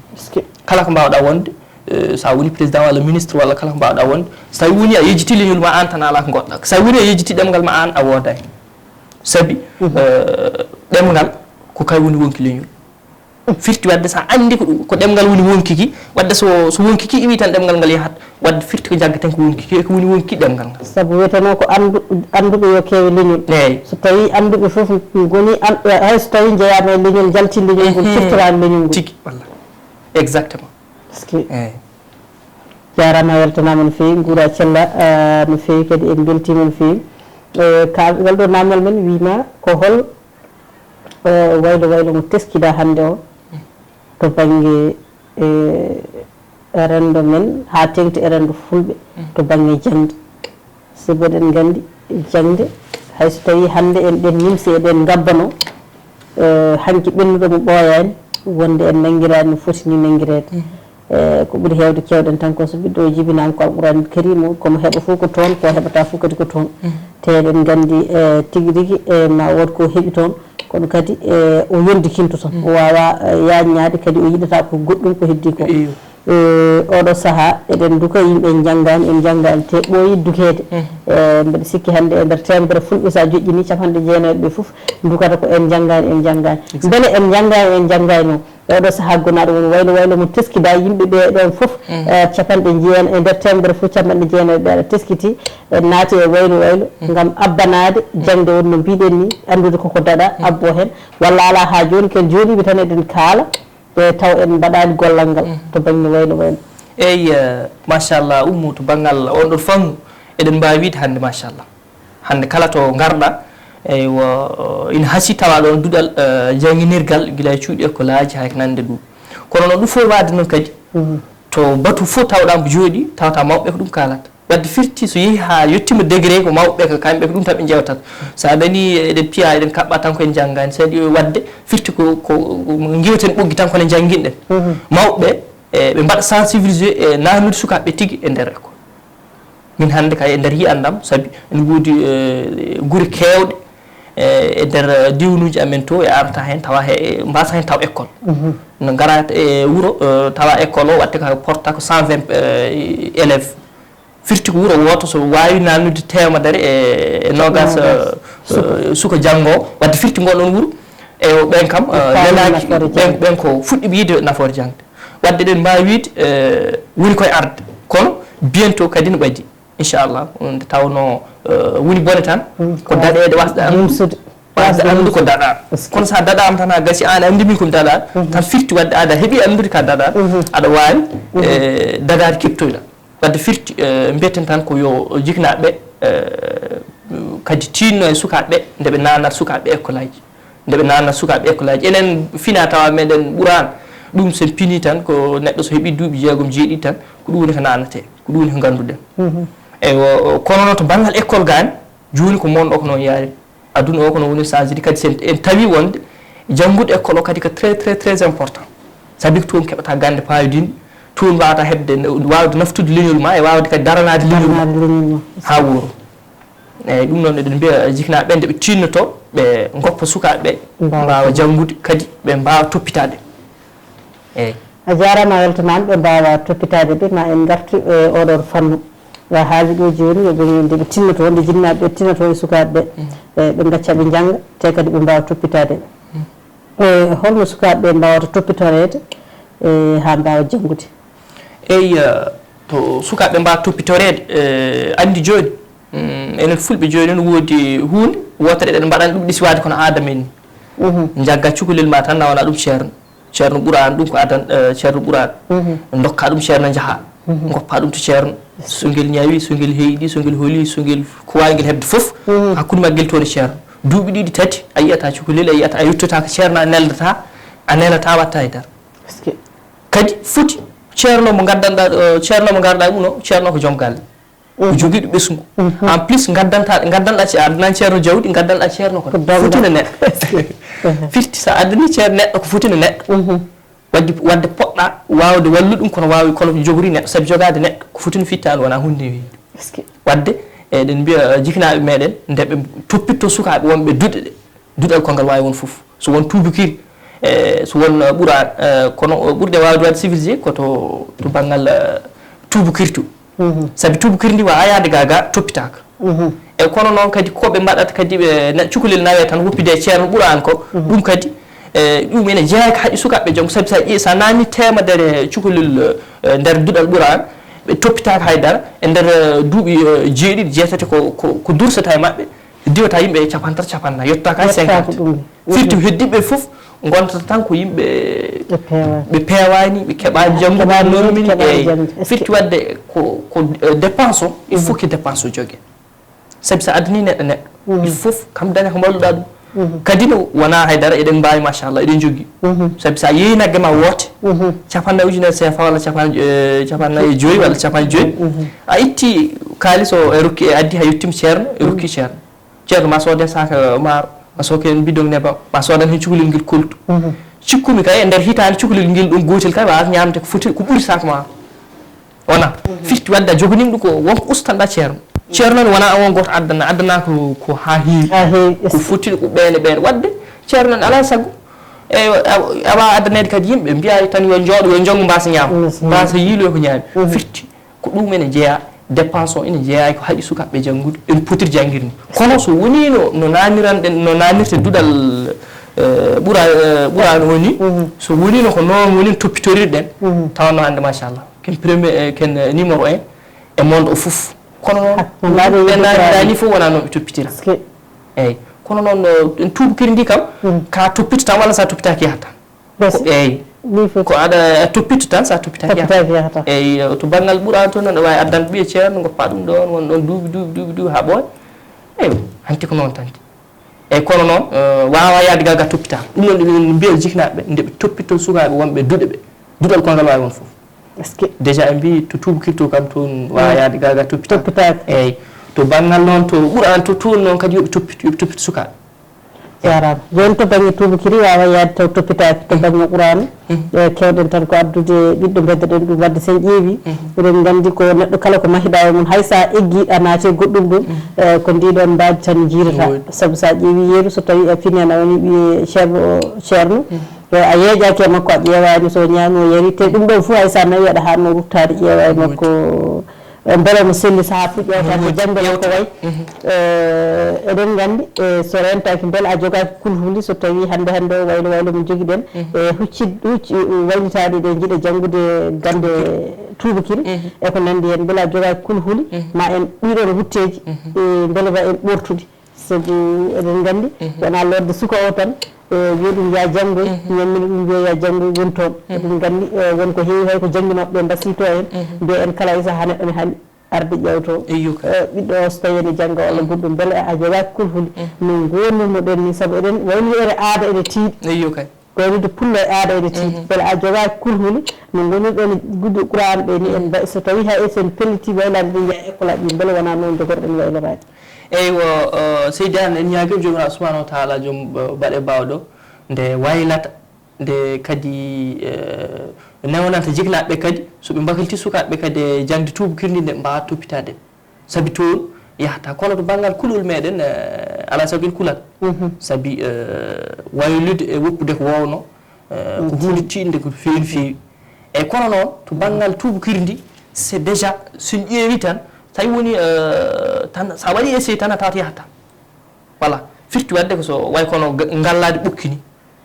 Kala ko mbaawɗa wonde so a woni président walla ministre walla kala ko mbaawɗa wonde so tawi woni a yejjiti leñol ma aan tan alaa ko ngoɗɗa so tawi woni a yejjiti ɗemngal ma aan a woodaani. Sabi ɗemngal ko kay woni wonki leñol. Firti waɗde so a anndi ko ɗum ko ɗemngal woni wonkiki waɗde so so wonkiki iwi tan ɗemngal ngal yahat waɗde firti ko jaggaten ko wonkiki e ko woni wonkiki ɗemngal ngal. Sabu wiyeteno ko anndu annduɓe yo keewe leñol. Eeyi. So tawi annduɓe fof ngoni an hay so tawi njeyaama e leñol njalti leñol ngol firtoraani leñol ngol. Tigi walla exactement. Eeyi. Jaaraama a weltanaama no feewi nguura cella no feewi kadi en mbeltiima no feewi. Ka ngal ɗo naamnal men wiima ko hol waylo waylo mo teskiɗaa hannde o to bannge renndo men haa teeŋti e renndo fulɓe to bannge jaŋde. Sabu eɗen nganndi jaŋde hay so tawii hannde en ɗeen nimse eɗen ngabbanoo hanki ɓennuɗo mo ɓooyaani wonde en nanngiraani no foti ni nanngireede. E ko ɓuri heewde keewɗen tan ko so ɓiɗɗo o jibinaama ko Alquraanil Kariim o, ko mo heɓa fof ko toon, ko heɓataa fof kadi ko toon. Te eɗen nganndi e tigi rigi e ma wood ko heɓi toon, kono kadi e o yondikinto tan. O waawaa e yaajnaade kadi o yiɗataa ko goɗɗum ko heddii ko. E oɗo sahaa eɗen nduka yimɓe en njanngaani, en njanngaani te ɓooyi dukeede. E mbeɗa sikki hannde e nder teemedere fulɓe so a joƴƴinii capanɗe jeenayi ɓe fof ndukata ko en njanngaani, en njanngaani. Mbele en njanngaani, en njanngaani o? E oɗo sahaa gonaaɗo woni waylo waylo mo teskidaa yimɓe ɓe ɗoon fof capanɗe jeenayi e nder teemedere fof capanɗe jeenayi ɓe aɗa teskitii en naati e waylo waylo ngam abbanaade jaŋde woni no mbiɗen ni anndude koko daɗa abbo heen walla alaa haa jooni ken jooɗiiɓe tan eɗen kaala e taw en mbaɗaani gollal ngal to baŋnge waylo waylo. Eey machallah Ummu to banngal on ɗon fannu eɗen mbaawi wiide hannde machallah. Hannde kala to ngarɗa eywa ina hasii tawa ɗoon duɗal jannginirgal gila e cuuɗi ekkolaaji hay ko nanndi ɗum. Kono noon ɗum fof waade noon kadi to batu fof tawɗa mbo jooɗi tawata mawɓe ko ɗum kaalata. Waɗde firti so yehi haa yettiima degré ko mawɓe ko kamɓe ko ɗum tan ɓe njewtata. So a nanii eɗen piya eɗen kaɓɓa tan ko en njanngaani so waɗi waɗde firti ko ko ngiwten ɓoggi tan kono njannginɗen. Mawɓe ɓe mbaɗa sensibilisé e naatnude sukaaɓe tigi e nder école. Min hannde kay e nder yiyannde am sabi ene woodi gure keewɗe e nder diwnuuji amen to e arata heen tawa he mbaasa heen taw école no ngara e wuro tawa école o waɗte ka porta ko cent vingt élèves. Firti ko wuro wooto so waawi naatnude teemedere e noogaas suka janngo waɗde firti ngon ɗon wuro e ɓen kam lelaaji ɓen ko fuɗɗiɓe yiide nafoore jaŋde. Waɗde eɗen mbaawi wiyde woni koye arde kono bientôt kadi no ɓadii inchallah nde tawnoo woni bone tan ko daɗeede wasde anndude wasde anndude ko daɗaa. Kono so a daɗaama tan haa gasi aan anndi min komi daɗaa tan firti waɗde aɗa heɓi anndude ka daɗaa aɗa waawi dagaade keɓtoyɗaa. Waɗde firti mbiyeten tan ko yo jiknaaɓe kadi tiinno e sukaaɓe nde ɓe naanata sukaaɓe ekkolaaji. Nde ɓe naanna sukaaɓe ekkolaaji enen fina tawa meɗen ɓuraano ɗum sen pini tan ko neɗɗo so heɓi duuɓi jeegom jeeɗiɗi tan ko ɗum woni ko naannatee ko ɗum woni ko ngannduɗen. Eywa kono noon to banngal école gaani jooni ko mon ɗo ko noon yaari aduna o ko noon woni changede kadi sen en tawi wonde janngude école o kadi ko très très très important sabi ko toon keɓata gannde payodinɗe toon mbawata heɓde waawde naftude leñol ma e waawde kadi daranaade leñol ma haa wuuro. Eyyi ɗum noon eɗen mbiya jiknaaɓe ɓe nde ɓe tiinnoto ɓe goppa sukaaɓe ɓe mbaawa janngude kadi ɓe mbaawa toppitaade. Eyyi. A jaaraama a weltanaama ɓe mbaawa toppitaade ɓe ma en ngartu e oɗo fannu. A haali ɗo jooni yo ɓe nde ɓe tinnoto nde jinnaaɓe ɓe tinnoto e sukaaɓe ɓe ɓe ngacca ɓe njannga te kadi ɓe mbaawa toppitaade ɓe. E holno sukaaɓe ɓe mbaawata toppitoreede e haa mbaawa janngude? Eyyi To sukaaɓe mbaa toppitoreede, eh, anndi jooni, mm, enen fulɓe jooni no woodi huunde wootere eɗen mbaɗani ɗum ɗisiwaade kono aada men ni. Njagga cukalel ma tan nawana ɗum ceerno. Ceerno ɓura aan, ɗum ko adan, eh, ceerno ɓura aan. Ndokka ɗum ceerno njaha. Ngoppa ɗum to ceerno. So ngel ñawi, so ngel heyɗi, so ngel holi, so ngel ko waawi ngel heɓde fof. Hakkunde maggel toon e ceerno. Duuɓi ɗiɗi, tati, a yiyata cukalel, a yiyata, a yettotaako ceerno, a neldata, a nelata, watta e dara. Kadi foti ceerno mo ngaddanɗa, eh, ceerno mo ngarɗa e mum o, ceerno ko joom galle. Ko jogiiɗo ɓesngu. En plus, ngaddanta, ngaddanɗa ce-, addanani ceerno jawdi, ngaddanɗa ceerno ko foti no neɗɗo. Firti sa addani ceerno neɗɗo ko foti no neɗɗo. Wadde, wadde poɗɗa waawde wallude ɗum kono waawi, kono jogori neɗɗo, sabi jogaade neɗɗo ko foti no fittaandu wonaa huunde nde weeɓi. Wadde, eɗen mbiya, eh, jiknaaɓe meɗen nde ɓe toppitto sukaaɓe wonɓe duɗe ɗe. Duɗal ko ngal waawi won fof. So won tuubakiri, eh, so won, eh, ɓura, eh, kono, eh, ɓurɗe waawde waɗde civilisé ko to, to banngal, eh, tuubakiri to. Sabi tuubakiri ndi waawaa yahde ga, ga toppitaaka. E kono noon kadi ko ɓe mbaɗata kadi ɓe na-, cukalel nawee tan woppide e ceerno ɓura aan ko, ɗum kadi, eh, ɗum ene jeyaa ko haɗi sukaaɓe janngo. Sabi so a ƴeewi, so a naamni teemedere cukalel, eh, nder duɗal ɓura aan, ɓe toppitaaka hay dara. E nder, eh, duuɓi, eh, jeeɗiɗi, jeetati ko, ko, ko dursata e maɓɓe. Diwata yimɓe e capanɗe tati, capanɗe nayi, yettotaako hay cinquante. Firti heddiiɓe fof ngontata tan ko yimɓe ɓe peewaani, ɓe keɓaani janngude, keɓaani janngude, eyi. Firti waɗde ko, ko, eh, dépense o, il faut que dépense o joge. Sabi so addani neɗɗo neɗɗo, il faut kam daña ko mballuɗa ɗum. Kadi no wonaa hay dara, eɗen mbaawi, machallah, eɗen njogii. Sabi so a yeeyi nagge ma woote, capanɗe nayi ujunere C F A walla capanɗe, eh, capanɗe nayi e joyi walla capanɗe joyi, a itti kaalis o e rokki, e addi, a yettiima ceerno, e rokki ceerno. Ceerno, ma sooden saaka maaro, ma sooken bidon nebam, ma soodan heen cukalel ngel koltu. Cikkumi kay e nder hitaande cukalel ngel ɗon gootel kay waawata ñaamde ko foti, ko ɓuri saaka maaro. Wona firti waɗde a joganiima ɗum ko wonko ustanɗa ceerno. Ceerno ne wonaa on gooto addana, addana ko, ko haa heewi. Haa heewi, ko foti ko ɓeene, ɓeene. Waɗde ceerno ne alaa e sago. E, a, a waawaa addaneede kadi yimɓe, mbiyaa tan yo njooɗo, yo njanngu mbaasa ñaama. Mbaasa yiiloyo ko ñaami. Firti. Ko ɗum ene jeyaa, dépense o ene jeyaa e ko haɗi sukaaɓe janngude, en potir janngirde. Kono so wonii no, no naamiranɗen, no naamirte duɗal, eh, ɓura-, eh, ɓuraano o ni, so wonii no ko noon woni no toppitorirɗen, tawanno hannde, machallah, ken premier, eh, ken, eh, numéro un e monde o fof. Kono noon, ɓe naamira ni fof wonaa noon ɓe toppitira. Eeyi. Kono noon, eh, en tuubakiri ndi kam, ka toppito tan walla so a toppitaaki yahat tan. Ko, eeyi. Ko aɗa toppito tan, so a toppitaaki yahat tan. Eeyi, to banngal ɓura toon noon, aɗa waawi addande ɓiye ceerno, ngoppa ɗum ɗoon, won ɗoon duuɓi, duuɓi, duuɓi, duuɓi, haa ɓooya. Eeyi, hanti ko noon tan. Eeyi, kono noon, eh, waawaa yahde gaa gaa toppitaaka. Ɗum noon, ɗum en mbiya jiknaaɓe, nde ɓe toppito sukaaɓe wonɓe duɗe ɓe. Duɗal ko ngal waawi won fof. Déjà, en mbiyi to tuubakiri to kam, toon waawaa yahde gaa gaa toppitaaka. Eeyi, to banngal noon, to ɓura aan to, toon noon kadi yo ɓe toppito, yo ɓe toppito sukaaɓe. Jaaraama. Jooni to bannge tuubakiri waawaa yahde taw toppitaaki to bannge quraana. Eh, keewɗen tan ko addude ɓiɗɗo mbeddoɗen ɗum. Waɗde so en ƴeewi, eɗen nganndi ko neɗɗo kala ko mahiɗa e mum, hay so a eggii a naati e goɗɗum ɗum, eh, ko ndi ɗoon mbaadi tan njiirata. Sabu so a ƴeewi yeru, so tawi a fini a nawani ɓiye ceerno o, ceerno, eh, a yeeƴaaki e makko, a ƴeewaani so o ñaami o yari, te ɗum ɗoon fof hay so a nawi aɗa haanno ruttaade ƴeewa e makko. Eh, mbele omo selli sahaa puɗɗoyta ko janngo ko wayi. Eh, eɗen nganndi, eh, so rentaaki mbele a jogaaki kulhuli, so tawii hannde hannde o waylo waylo mo njogiɗen, eh, huccid-, hucci-, waylitaaɗe ɗe njiɗa janngude gannde tuubakiri, e ko nanndi heen, mbele a jogaaki kulhuli, ma en ɗiɗon wutteeji, eh, mbele ma en ɓoortuɗi. Sabu eɗen nganndi, wonaa lorde suka o tan, e, wiya ɗum ya janngoy, ñammina ɗum wiya ya janngoy, woni toon. Eɗen nganndi, e, won ko heewi hay ko jannginooɓe ɓe mbasiyto en, mbiya en kala e sahaa neɗɗo ne haani arde ƴeewto, e, ɓiɗɗo o so tawii ene jannga walla goɗɗum, mbele a jogaaki kulhuli. No ngonirno-ɗen ni, sabu eɗen waylude aada ene tiiɗi. Eyyo kay. Waylude pullo e aada ene tiiɗi. Mbele a jogaaki kulhuli, no ngonirɗen e gudde Qur'an ɓe ni, en mba-, so tawii hay so en pellitii waylaade, ɓe njeya école aji, mbele wonaa noon njogorɗen wayloraade? Eywa, eh, seydi Anne, en ñaagii Joomiraaɗo subhaanahu wa taala, joom, eh, baɗe baawɗo, nde waylata, nde kadi, eh, newnanta jiknaaɓe ɓe kadi, so ɓe mbakliti sukaaɓe ɓe kadi e jaŋde tuubakiri ndi, nde mbaawa toppitaade. Sabi toon yahata. Kono to banngal kulol meɗen, eh, alaa sago en kulat. Sabi, eh, waylude e woppude ko wowno, eh, ko huunde tiiɗnde ko feewi no feewi. Eyyi, kono noon, to banngal tuubakiri ndi, c'est déjà, so en ƴeewi tan, so tawi woni, eh, tan, so a waɗi essai tan, a tawat yahata. Voilà. Firti waɗde ko so way kono ga-, ngallaade ɓokki ni.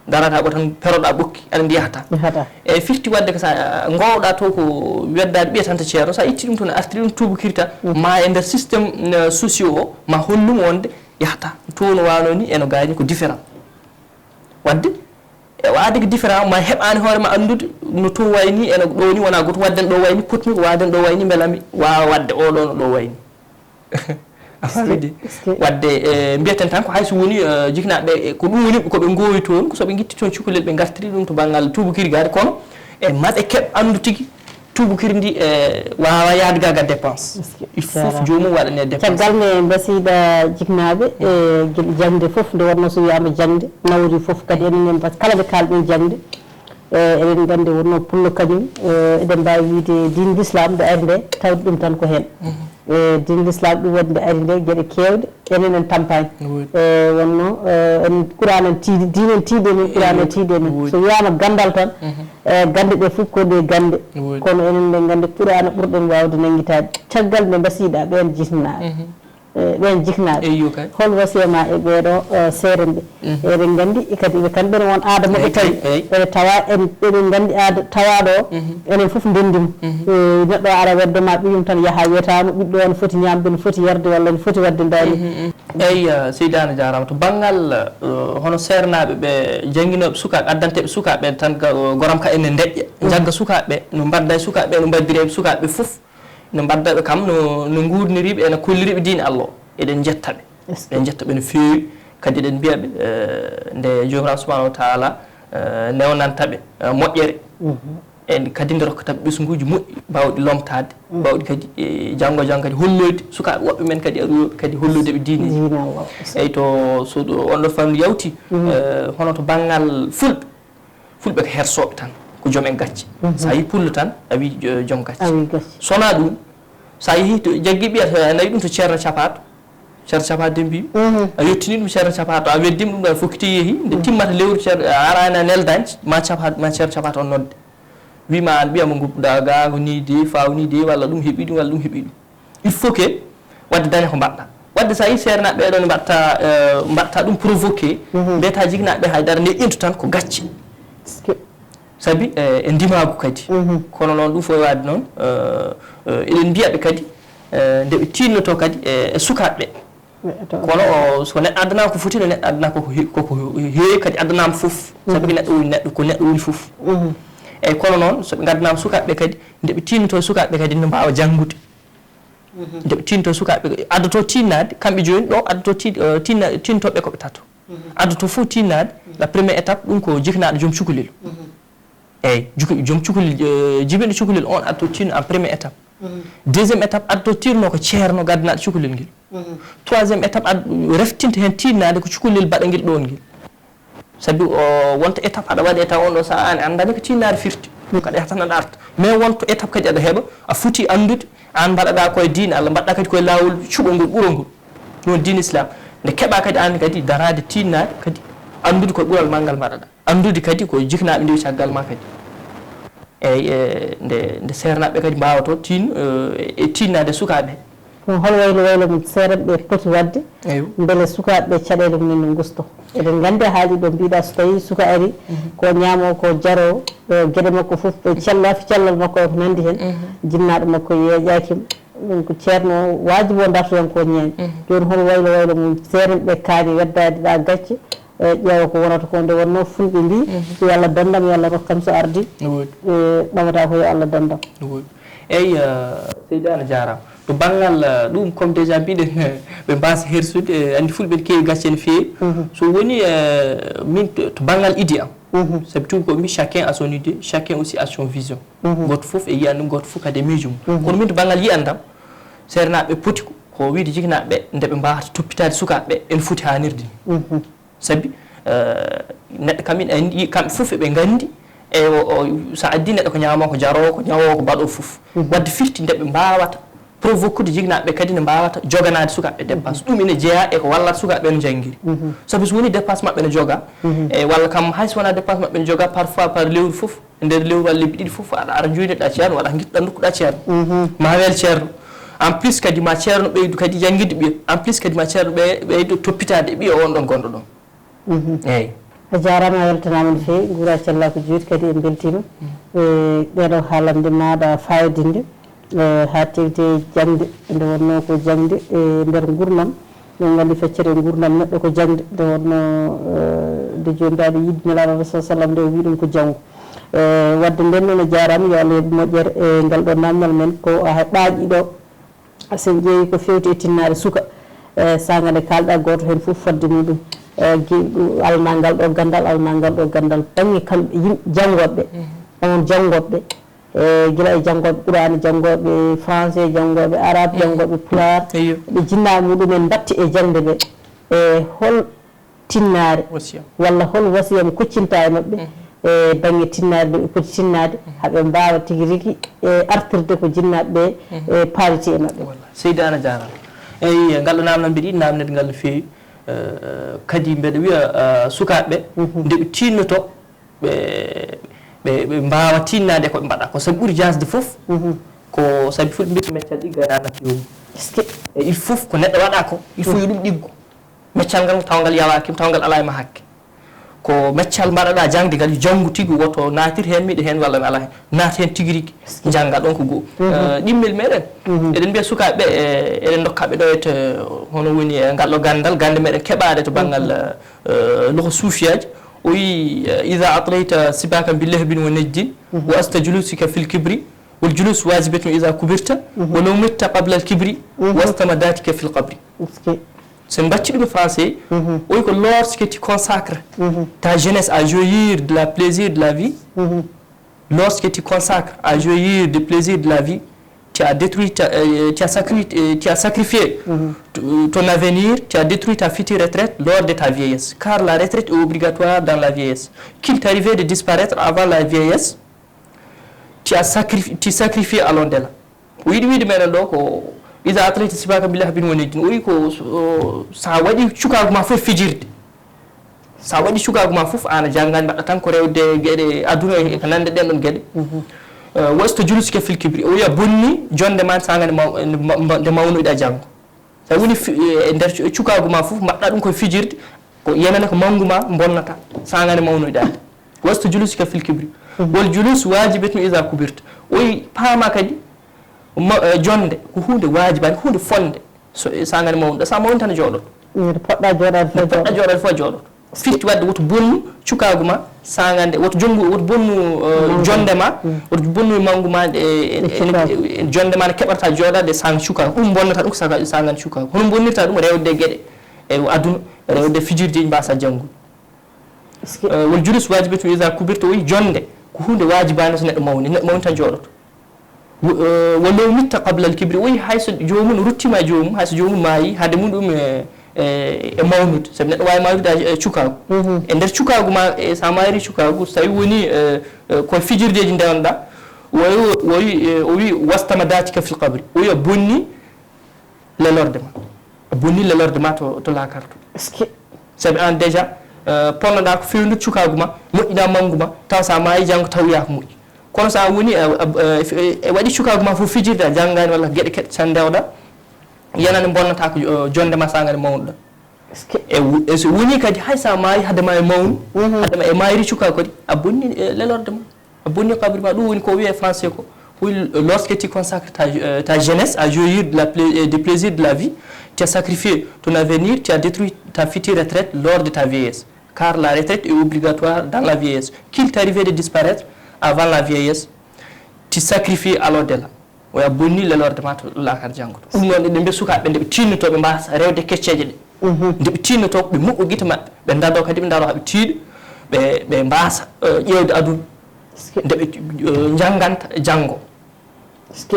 darata ko tan peroɗa ɓokki, aɗa ndi yahata. Yahata. E firti wadde ko sa, uh, ngowɗa to ko weddaade ɓiya tanta ceerno, sa itti ɗum toon, artiri ɗum tuubakiri tan, ma e nder système, uh, sociaux o, ma hollumo wonde yahata. To no wano ni, eno gayni ko différent. Wadde, e o aadi ko différent, ma heɓani hoore ma anndude no to wayni, eno ɗo ni wona goto, wadden ɗo wayni, potmi ko waden ɗo wayni, mbelami wawa wadde oɗo no ɗo wayni. A faami de? Est-ce que, est-ce que wadde, eh, mbiyaten tan ko hay so woni, eh, jiknaaɓe, eh, ko ɗum woni ko ɓe ngoowi toon, ko so ɓe ngitti toon cukalel, ɓe ngartiri ɗum to banngal tuubakiri gaari, kono e maɗe keɓ anndu tigi tuubakiri ndi, eh, waawa yahde ga ga dépense. Est-ce que il faut joomum waɗane dépense. Caggal nde mbasiɗa jiknaaɓe, e gila jaŋde fof, nde wonno so wiyaama jaŋde, nawori fof kadi enen en mbas-, kala nde kaalɗen jaŋde, e eɗen nganndi wonno pullo kañum, e eɗen mbaawi wiyde diine l'islam nde ari nde, tawde ɗum tan ko heen. E diine l'islam ɗum waɗi nde ari nde, geɗe keewɗe, enen en tampaani. Oui. E wonno, e en Qur'an en tiiɗi, diine en tiiɗi e men, Qur'an en tiiɗi e men. Oui. So wiyaama ganndal tan, e gannde ɗe fof ko ɗe gannde. Oui. Kono enen ɗen nganndi Qur'an ɓurɗen waawde nanngitaade. Caggal nde mbasiɗa ɓeen jiknaaɓe. E ɓeen jiknaaɓe. Eyyo kay. Hol wasiya ma e ɓeeɗo, e, seerenɓe? Eɗen nganndi kadi ɓe kamɓe ne won aada maɓɓe tawi. Eyi, eyi. Ene tawa en, eɗen nganndi aada tawaaɗo o, enen fof ndenndi mo. E, neɗɗo ara weddo ma ɓiyum tan yaha wiyata mo ɓiɗɗo o ne foti ñaamde, ne foti yarde walla ne foti waɗde ndaani. Eyi, eh, seydi Anne jaaraama. To banngal, eh, hono seernaaɓe ɓe jannginooɓe sukaaɓe, addanteeɓe sukaaɓe tan ga-, goram ka ene ndeƴƴa. Njagga sukaaɓe, no mbadda e sukaaɓe, no mbaddiri e sukaaɓe fof. No mbadda ɓe kam, no, no nguurniriiɓe, ene kolliriiɓe diine Allah o. Eɗen njetta ɓe. Eɗen njetta ɓe no feewi. Kadi eɗen mbiya ɓe, eh, nde Joomiraaɗo subhaanahu wa taala, eh, newnanta ɓe, eh, moƴƴere. E kadi nde rokkata ɓe ɓesnguuji moƴƴi, baawɗi lomtaade, baawɗi kadi, eh, janngo janngo kadi holloyde sukaaɓe woɓɓe men kadi aruyooɓe kadi holloyde ɓe diine. Diine Allah. Eyi to so ɗo, on ɗo fannu yawti, eh, hono to banngal fulɓe. Fulɓe ko hersooɓe tan, ko joom en gacce. So a yii pullo tan, a wii jo-, joom gacce. A wii gacce. So wonaa ɗum, so a yehii to jaggi ɓiya, to a nawi ɗum to Ceerno Capato, Ceerno Capato de mbii, a yettini ɗum Ceerno Capato, a weddima ɗum ɗo, a fokkiti yehi, nde timmata lewru Ceerno, a araani a neldaani, ma Capato, ma Ceerno Capato on nodde. Wii ma aan ɓiya mo nguppuɗaa gaa, ko nii de, faaw nii de, walla ɗum heɓi ɗum, walla ɗum heɓi ɗum. Il faut que wadde daña ko mbaɗɗa. Wadde so a yii seernaaɓe ɓee ɗoo ne mbaɗta, eh, mbaɗta ɗum provoqué, mbiyata jiknaaɓe hay dara, nde ƴentu tan ko gacce. Sabi, eh, e ndimaagu kadi. Kono noon ɗum fof e waɗde noon, eh, eh, eɗen mbiya ɓe kadi, eh, nde ɓe tiinnotoo kadi e, e sukaaɓe ɓee. Kono o, so neɗɗo addanaama ko foti, no neɗɗo addanaama koko he-, koko heewi kadi addanaama fof. Sabi ko neɗɗo woni neɗɗo, ko neɗɗo woni fof. Eyi kono noon, so ɓe ngaddanaama sukaaɓe ɓee kadi, nde ɓe tiinnotoo sukaaɓe ɓee kadi, no mbaawa janngude. Nde ɓe tiinnotoo sukaaɓe, addoto tiinnaade, kamɓe jooni ɗo, addoto ti-, eh, tiinna-, tiinnotooɓe ko ɓe tato. Addoto fof tiinnaade, la première étape, ɗum ko jiknaaɗo joom cukalel. Eeyi, juko-, joom cukalel, eh, jibinɗo cukalel on addoto tiinno en première étape. Deuxième étape, addoto tiinno ko ceerno gaddanaaɗo cukalel ngel. Troisième étape, ad-, reftinta heen tiinnaade ko cukalel baɗa ngel ɗoon ngel. Sabi o wonta étape aɗa waɗe taw on ɗo sahaa an anndaani ko tiinnaade firti. Ɗum kadi yahata tan aɗa arta. Mais wonto étape kadi aɗa heɓa, a foti anndude, an mbaɗaɗa koye diine Allah, mbaɗɗa kadi koye laawol cuɓangol, ɓurangol. Ɗum woni diine Islam. Nde keɓa kadi an kadi daraade tiinnaade kadi anndude koye ɓural manngal mbaɗaɗa. Anndude kadi ko jiknaaɓe ndewi caggal ma kadi. Eyi, e, nde, nde seernaaɓe kadi mbaawata tin-, e, e tiinnaade sukaaɓe. Kono hol waylo waylo mum seerenɓe poti waɗde, mbele sukaaɓe ɓe caɗeele mumen no ngusto? Eɗen nganndi a haali ɗo, mbiɗa so tawii suka ari, ko ñaamo, ko jaro, e, geɗe makko fof, ɓe cella, cellal makko e ko nanndi heen, jinnaaɗo makko yeeƴaaki mo. Ɗum ko ceerno o, waajibi o dartoyan ko ñeeña. Jooni hol waylo waylo mum seerenɓe kaani weddaade ɗa gacce, e, ƴeewa ko wonata ko. Nde wonno fulɓe mbii, yo Allah danndam, yo Allah rokkam so ardi, e, ɓamata ko yo Allah danndam. Eyi, eh, seydi Anne jaaraama. To banngal, eh, ɗum, comme déjà mbiɗen, eh, ɓe mbaasa hersude, eh, anndi fulɓe ne keewi gacce no feewi. So woni, eh, min to, to banngal idée am. Sabi tout ko mbi chacun a son idée, chacun aussi a son vision. Gooto fof e yiyannde, gooto fof kadi e miijo mum. Kono min to banngal yiyannde am, seernaaɓe poti ko, ko wiyde jiknaaɓe ɓe, nde ɓe mbaawata toppitaade sukaaɓe ɓe, ene foti haanirde ni. Sabi, eh, neɗɗo kam ina anndi, kamɓe fof eɓe nganndi, e o, o, so a addi neɗɗo ko ñaamo, ko jaro, ko ñawo, ko mbaɗo fof. Wadde firti nde ɓe mbaawata provoquer jiknaaɓe ɓe kadi ne mbaawata joganaade sukaaɓe ɓe dépense. Ɗum ina jeyaa e ko wallata sukaaɓe ɓe no njanngiri. Sabi so woni dépense maɓɓe no joga, e walla kam hay so wonaa dépense maɓɓe no joga, parfois par lewru fof, e nder lewru walla lebbi ɗiɗi fof, aɗa ara njoynitoɗa ceerno, waɗa ngiɗɗa ndokkuɗa ceerno. Ma wel ceerno. En plus kadi ma ceerno ɓeydu kadi janngirde ɓiya. En plus kadi ma ceerno ɓe-, ɓeydu toppitaade ɓiya on ɗon gonɗo ɗon. Eeyi. A jaaraama, a weltanaama no feewi, nguura cella ko juuti, kadi en mbeltiima e ɗeeɗo haalande maaɗa faayidinnde, e haa tewti e jaŋde, nde wonnoo ko jaŋde e nder nguurndam. Ɗum nganndi feccere nguurndam neɗɗo ko jaŋde, nde wonnoo, e, nde joomdiraaɗo yiɗi Nelaaɗo Rasuul sallam nde o wii ɗum ko janngu. E, waɗde nden noon a jaaraama, yo Allah yoɓ moƴƴere e ngal ɗo naamnal men ko a ɓaaƴi ɗo. So en ƴeewi ko feewti e tinnaare suka, e, saanga nde kaalɗa gooto heen fof fodde muɗum, e, gi-, almangal ɗo ganndal, almangal ɗo ganndal, baŋnge kamɓe yim-, janngooɓe, on janngooɓe, e, gila e janngooɓe Qur'aana, janngooɓe français, janngooɓe arabe, janngooɓe pulaar, ɓe jinnaaɓe muɗumen mbatti e jaŋde ɓe, e, hol tinnaare walla hol wasiya mo kuccinta e maɓɓe e baŋnge tinnaare nde ɓe poti tinnaade, haa ɓe mbaawa tigi rigi e artirde ko jinnaaɓe ɓe e paaliti e maɓɓe. Walla. Seydi Aan a jaaraama. Eyi, ngal ɗo naamnal mbiɗa yiɗi naamnede ngal no feewi. Eh, kadi mbeɗa wiya, eh, sukaaɓe ɓe, nde ɓe tiinnotoo, ɓe, ɓe, ɓe mbaawa tiinnaade ko ɓe mbaɗa. Ko sabi ɓuri jaasde fof, ko sabi fulɓe mbiɗa meccal ɗigga e naanata joomum. Est-ce que? E il faut ko neɗɗo waɗa ko, il faut yo ɗum ɗiggu. Meccal ngal tawa ngal yawaaki, tawa ngal alaa e ma hakke. Ko meccal mbaɗaɗa jaŋde ngal, yo janngu tigi, woto naatir heen, miɗo heen walla mi alaa heen. Naat heen tigi rigi, jannga ɗoon ko go'o. Eh, ɗimmel meɗen, eɗen mbiya sukaaɓe ɓe, eh, eɗen ndokka ɓe ɗo e to, hono woni, eh, ngal ɗo ganndal, gannde meɗen keɓaade to banngal, eh, loho suufiyaaji. O wiyi, eh, "Iza atlayta sibaka bi lahbin wa najdin, wa asta julusika fil kibri, wal julus wajibatun iza kubirta, wa law mitta qabla al kibri, wa asta madatika fil qabri." Est-ce que? So en mbacci ɗum e français, o wiyi ko lorsque tu consacres ta jeunesse à jouir de la plaisir de la vie, lorsque tu consacres à jouir de plaisir de la vie, tu as détruit ta, euh, tu as sacri-, euh, tu as sacrifié t-, ton avenir, tu as détruit ta future retraite lors de ta vieillesse. Car la retraite est obligatoire dans la vieillesse. Qu'il t'arrivait de disparaître avant la vieillesse, tu as sacrifi-, tu sacrifies à l'au-delà. O yiɗi wiide meɗen ɗo ko, "Iza atlayta sibaka bi lahbin wa najdin." O wiyi ko, so, so a waɗi cukaagu ma fof fijirde. So a waɗi cukaagu ma fof, aan a janngaani, mbaɗɗa tan ko rewde geɗe aduna e ko nande ɗen ɗon geɗe. Eh, "Wa asta julusika fil kibri." O wiya bonni jonnde ma saanga nde maw-, nde ma-, nde mawnoyɗa janngo. So a woni fi-, e nder cu-, cukaagu ma fof, mbaɗɗa ɗum koye fijirde, ko yenana ko manngu ma bonnata, saanga nde mawnoyɗa nde. "Wa asta julusika fil kibri. Wal julus wajibatun iza kubirta." O wiyi paama kadi, ma-, eh, jonnde ko huunde waajibaade, ko huunde fonnde. So, eh, saanga nde mawnuɗa, so a mawni tan a jooɗoto. Nde poɗɗa jooɗaade fof a jooɗoto. Nde poɗɗa jooɗaade fof a jooɗoto. Firti waɗde woto bonnu cukaagu ma, saanga nde, woto jonngu, woto bonnu, eh, jonnde ma, woto bonnu manngu ma, e, e, e, e jonnde ma nde keɓata jooɗaade saanga cukaagu. Ɗum bonnata ɗum ko saanga, saanga cukaagu. Hono bonnirta ɗum rewde geɗe e aduna, rewde fijirdeeji mbasa janngude. Est-ce que? Eh, "Wal julus wajibatun iza kubirta", o wiyi jonnde ko huunde waajibaande so neɗɗo mawni. Neɗɗo mawni tan jooɗoto. W-, eh, "Wa law mitta qabla al kibri", o wiyi hay so joomum ruttiima e joomum, hay so joomum maayi, hade mum ɗum e, e, e mawnude. Sabi neɗɗo waawi maayrude e cukaagu. E nder cukaagu ma, e, so a maayri cukaagu, so tawi woni, eh, eh, ko fijirdeeji ndewnoɗa, o wiyi, o wiyi, eh, o wiyi, "Wasta madatika fil qabri." O wiyi a bonni lelorde ma. A bonni lelorde ma to, to laakara to. Est-ce que? Sabi aan déjà, eh, ponnoɗa ko feewnude cukaagu ma, moƴƴina manngu ma, taw so a maayi janngo taw wiya ko moƴƴi. Kono so a woni, eh, eh, eh, eh, waɗi cukaagu ma fof fijirde, a janngaani walla geɗe keɗe tan ndewɗa, yenani bonnata ko, eh, jonnde ma saanga nde mawnuɗa. Est-ce que? E wu-, e so woni kadi hay so a maayi hade ma e mawnu, hade ma e maayri cukaagu kadi, a bonni, eh, lelorde ma. A bonni kabri ma, ɗum woni ko wiyee français ko, oui, lorsque tu consacres ta, euh, ta jeunesse à jouir de la plai-, euh, des plaisirs de la vie, tu as sacrifié ton avenir, tu as détruit ta future retraite lors de ta vieillesse. Car la retraite est obligatoire dans la vieillesse. Qu'il t'arrivait de disparaître avant la vieillesse, tu sacrifies à l'au-delà. Oya bonni lelorde ma to laakara janngo to. Ɗum noon eɗen mbiya sukaaɓe nde ɓe tiinnotoo ɓe mbaasa rewde kecceeje ɗe. Nde ɓe tiinnotoo ɓe muɓɓo gite maɓɓe, ɓe ndadoo kadi ɓe ndaroo haa ɓe tiiɗa, ɓe, ɓe mbaasa, eh, ƴeewde aduna. Nde ɓe, eh, njannganta janngo.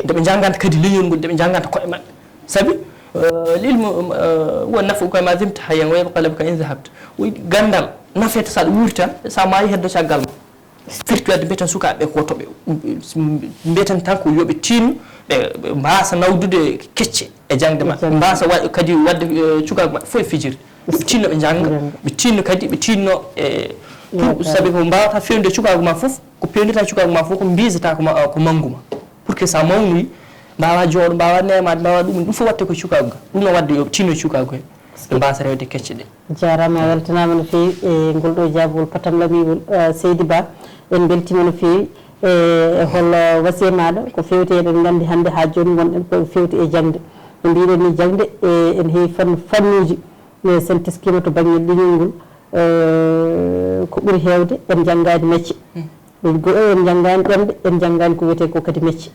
Nde ɓe njannganta kadi leñol ngol, nde ɓe njannganta ko'e maɓɓe. Sabi, eh, العلم, eh, هو نفعك ما دمت حيا ويبقى لك إن ذهبت. Ganndal nafete so aɗa wuuri tan, so a maayi heddo caggal ma. Firti waɗde mbiyeten sukaaɓe ɓe ko woto ɓe, mbiyeten tan ko yo ɓe tiinno, ɓe, ɓe mbaasa nawdude kecce e jaŋde maɓɓe. Mbaasa wa-, kadi waɗde, eh, cukaagu maɓɓe fof e fijirde. Ɓe tiinno ɓe njannga, ɓe tiinno kadi, ɓe tiinno e pour, sabi ko mbaawata feewnude cukaagu ma fof, ko peewnirta cukaagu ma fof ko mbiisata ko ma, ko manngu ma. Pour que so a mawnoyi, mbaawa jooɗo, mbaawa neemaade, mbaawa ɗum, ɗum fof waɗte ko cukaagu ga. Ɗum noon waɗde yo tiinno e cukaagu he. ɓe mbaasa rewde kecce ɗe. Jaaraama, a weltanaama no feewi e ngol ɗo jaabugol patam lamiwol, eh, seydi Ba. En mbeltiima no feewi. E hol wasiya maaɗa ko feewti, eɗen nganndi hannde haa jooni ngonɗen ko feewti e jaŋde. No mbiɗen ni jaŋde, e ene heewi fannu, fannuuji. E sen teskiima to baŋnge leñol ngol, eh, ko ɓuri heewde en njanngaani mecce. En go-, en njanngaani ɗemɗe, en njanngaani ko wiyetee ko kadi mecce.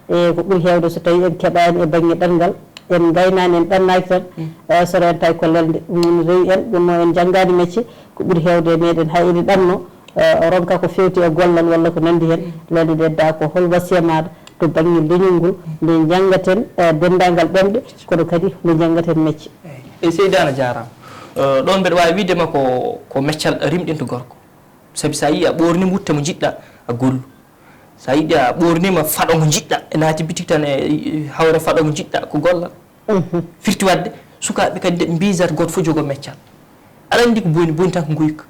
E ko ɓuri heewde so tawii en keɓaani e baŋnge ɗanngal, en ngaynaani, en ɗannaaki tan, eh, so rentaaki ko lelnde. Ɗum woni rewi en, ɗum noon en njanngaani mecce, ko ɓuri heewde e meeɗen hay ene ɗanno, eh, ronka ko feewti e gollal walla ko nanndi heen. Lelnde nde daa ko hol wasiya maaɗa to baŋnge leñol ngol, nde njanngaten, eh, denndaangal ɗemɗe, kono kadi nde njanngaten mecce. E seydi Anne a jaaraama. Eh, ɗoon mbeɗa waawi wiide ma ko, ko meccal rimɗinta gorko. Sabi so a yii a ɓoorniima wutte mo njiɗɗa, a gollu. So a yiɗi a ɓoorniima faɗo mo njiɗɗa, e naati bitik tan e, e hawre faɗo mo njiɗɗa, ko gollal. Firti waɗde, sukaaɓe kadi nde mbisat gooto fof jogo meccal. Aɗa anndi ko boni, boni tan ko nguyka.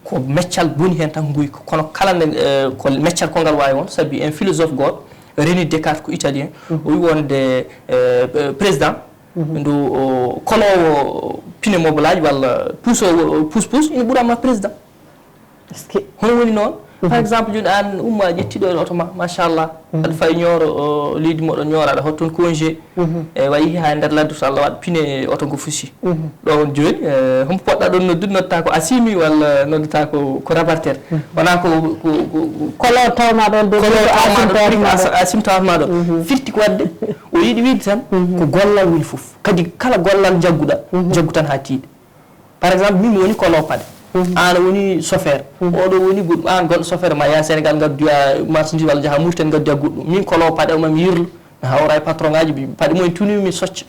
Ko meccal boni heen tan ko nguyka. Kono kala nde, eh, ko meccal ko ngal waawi won, sabi en philosophe gooto, René Descartes ko italien, o wi wonde, eh, eh, président, ndu, o, koloowo pine mobolaaji walla puusoowo, puus puus, ina ɓura ma président. Est-ce que? Hono woni noon? Par exemple, jooni aan umma ƴetti ɗo e oto ma, machallah. Aɗa fayi ñooro, o, leydi moɗon ñoora, aɗa hoɗ toon congé. E wayi haa e nder ladde to Allah waɗ pine oto ngo fusi. Ɗo on jooni, e, hombo poɗɗa ɗon noddude, noddata ko Asimi walla noddata ko, ko Rabarter. Wona ko, ko, ko, ko Kolo tawma ɗon de, kolo tawma ɗon, asim tawma ɗon. Firti ko waɗde, o yiɗi wiide tan, ko gollal woni fof. Kadi kala gollal njagguɗa, njaggu tan haa tiiɗi. Par exemple, min mi woni kolo paɗe. Aan a woni chauffeur. Oɗo woni goɗɗum. Aan gonɗo chauffeur ma yaha Sénégal ngaddoya marchandise walla njaha Mauritanie ngaddoya goɗɗum. Min kolo paɗe o mami yirlo. Mi hawra e patron ngaji, paɗe mumen tuni mi socca.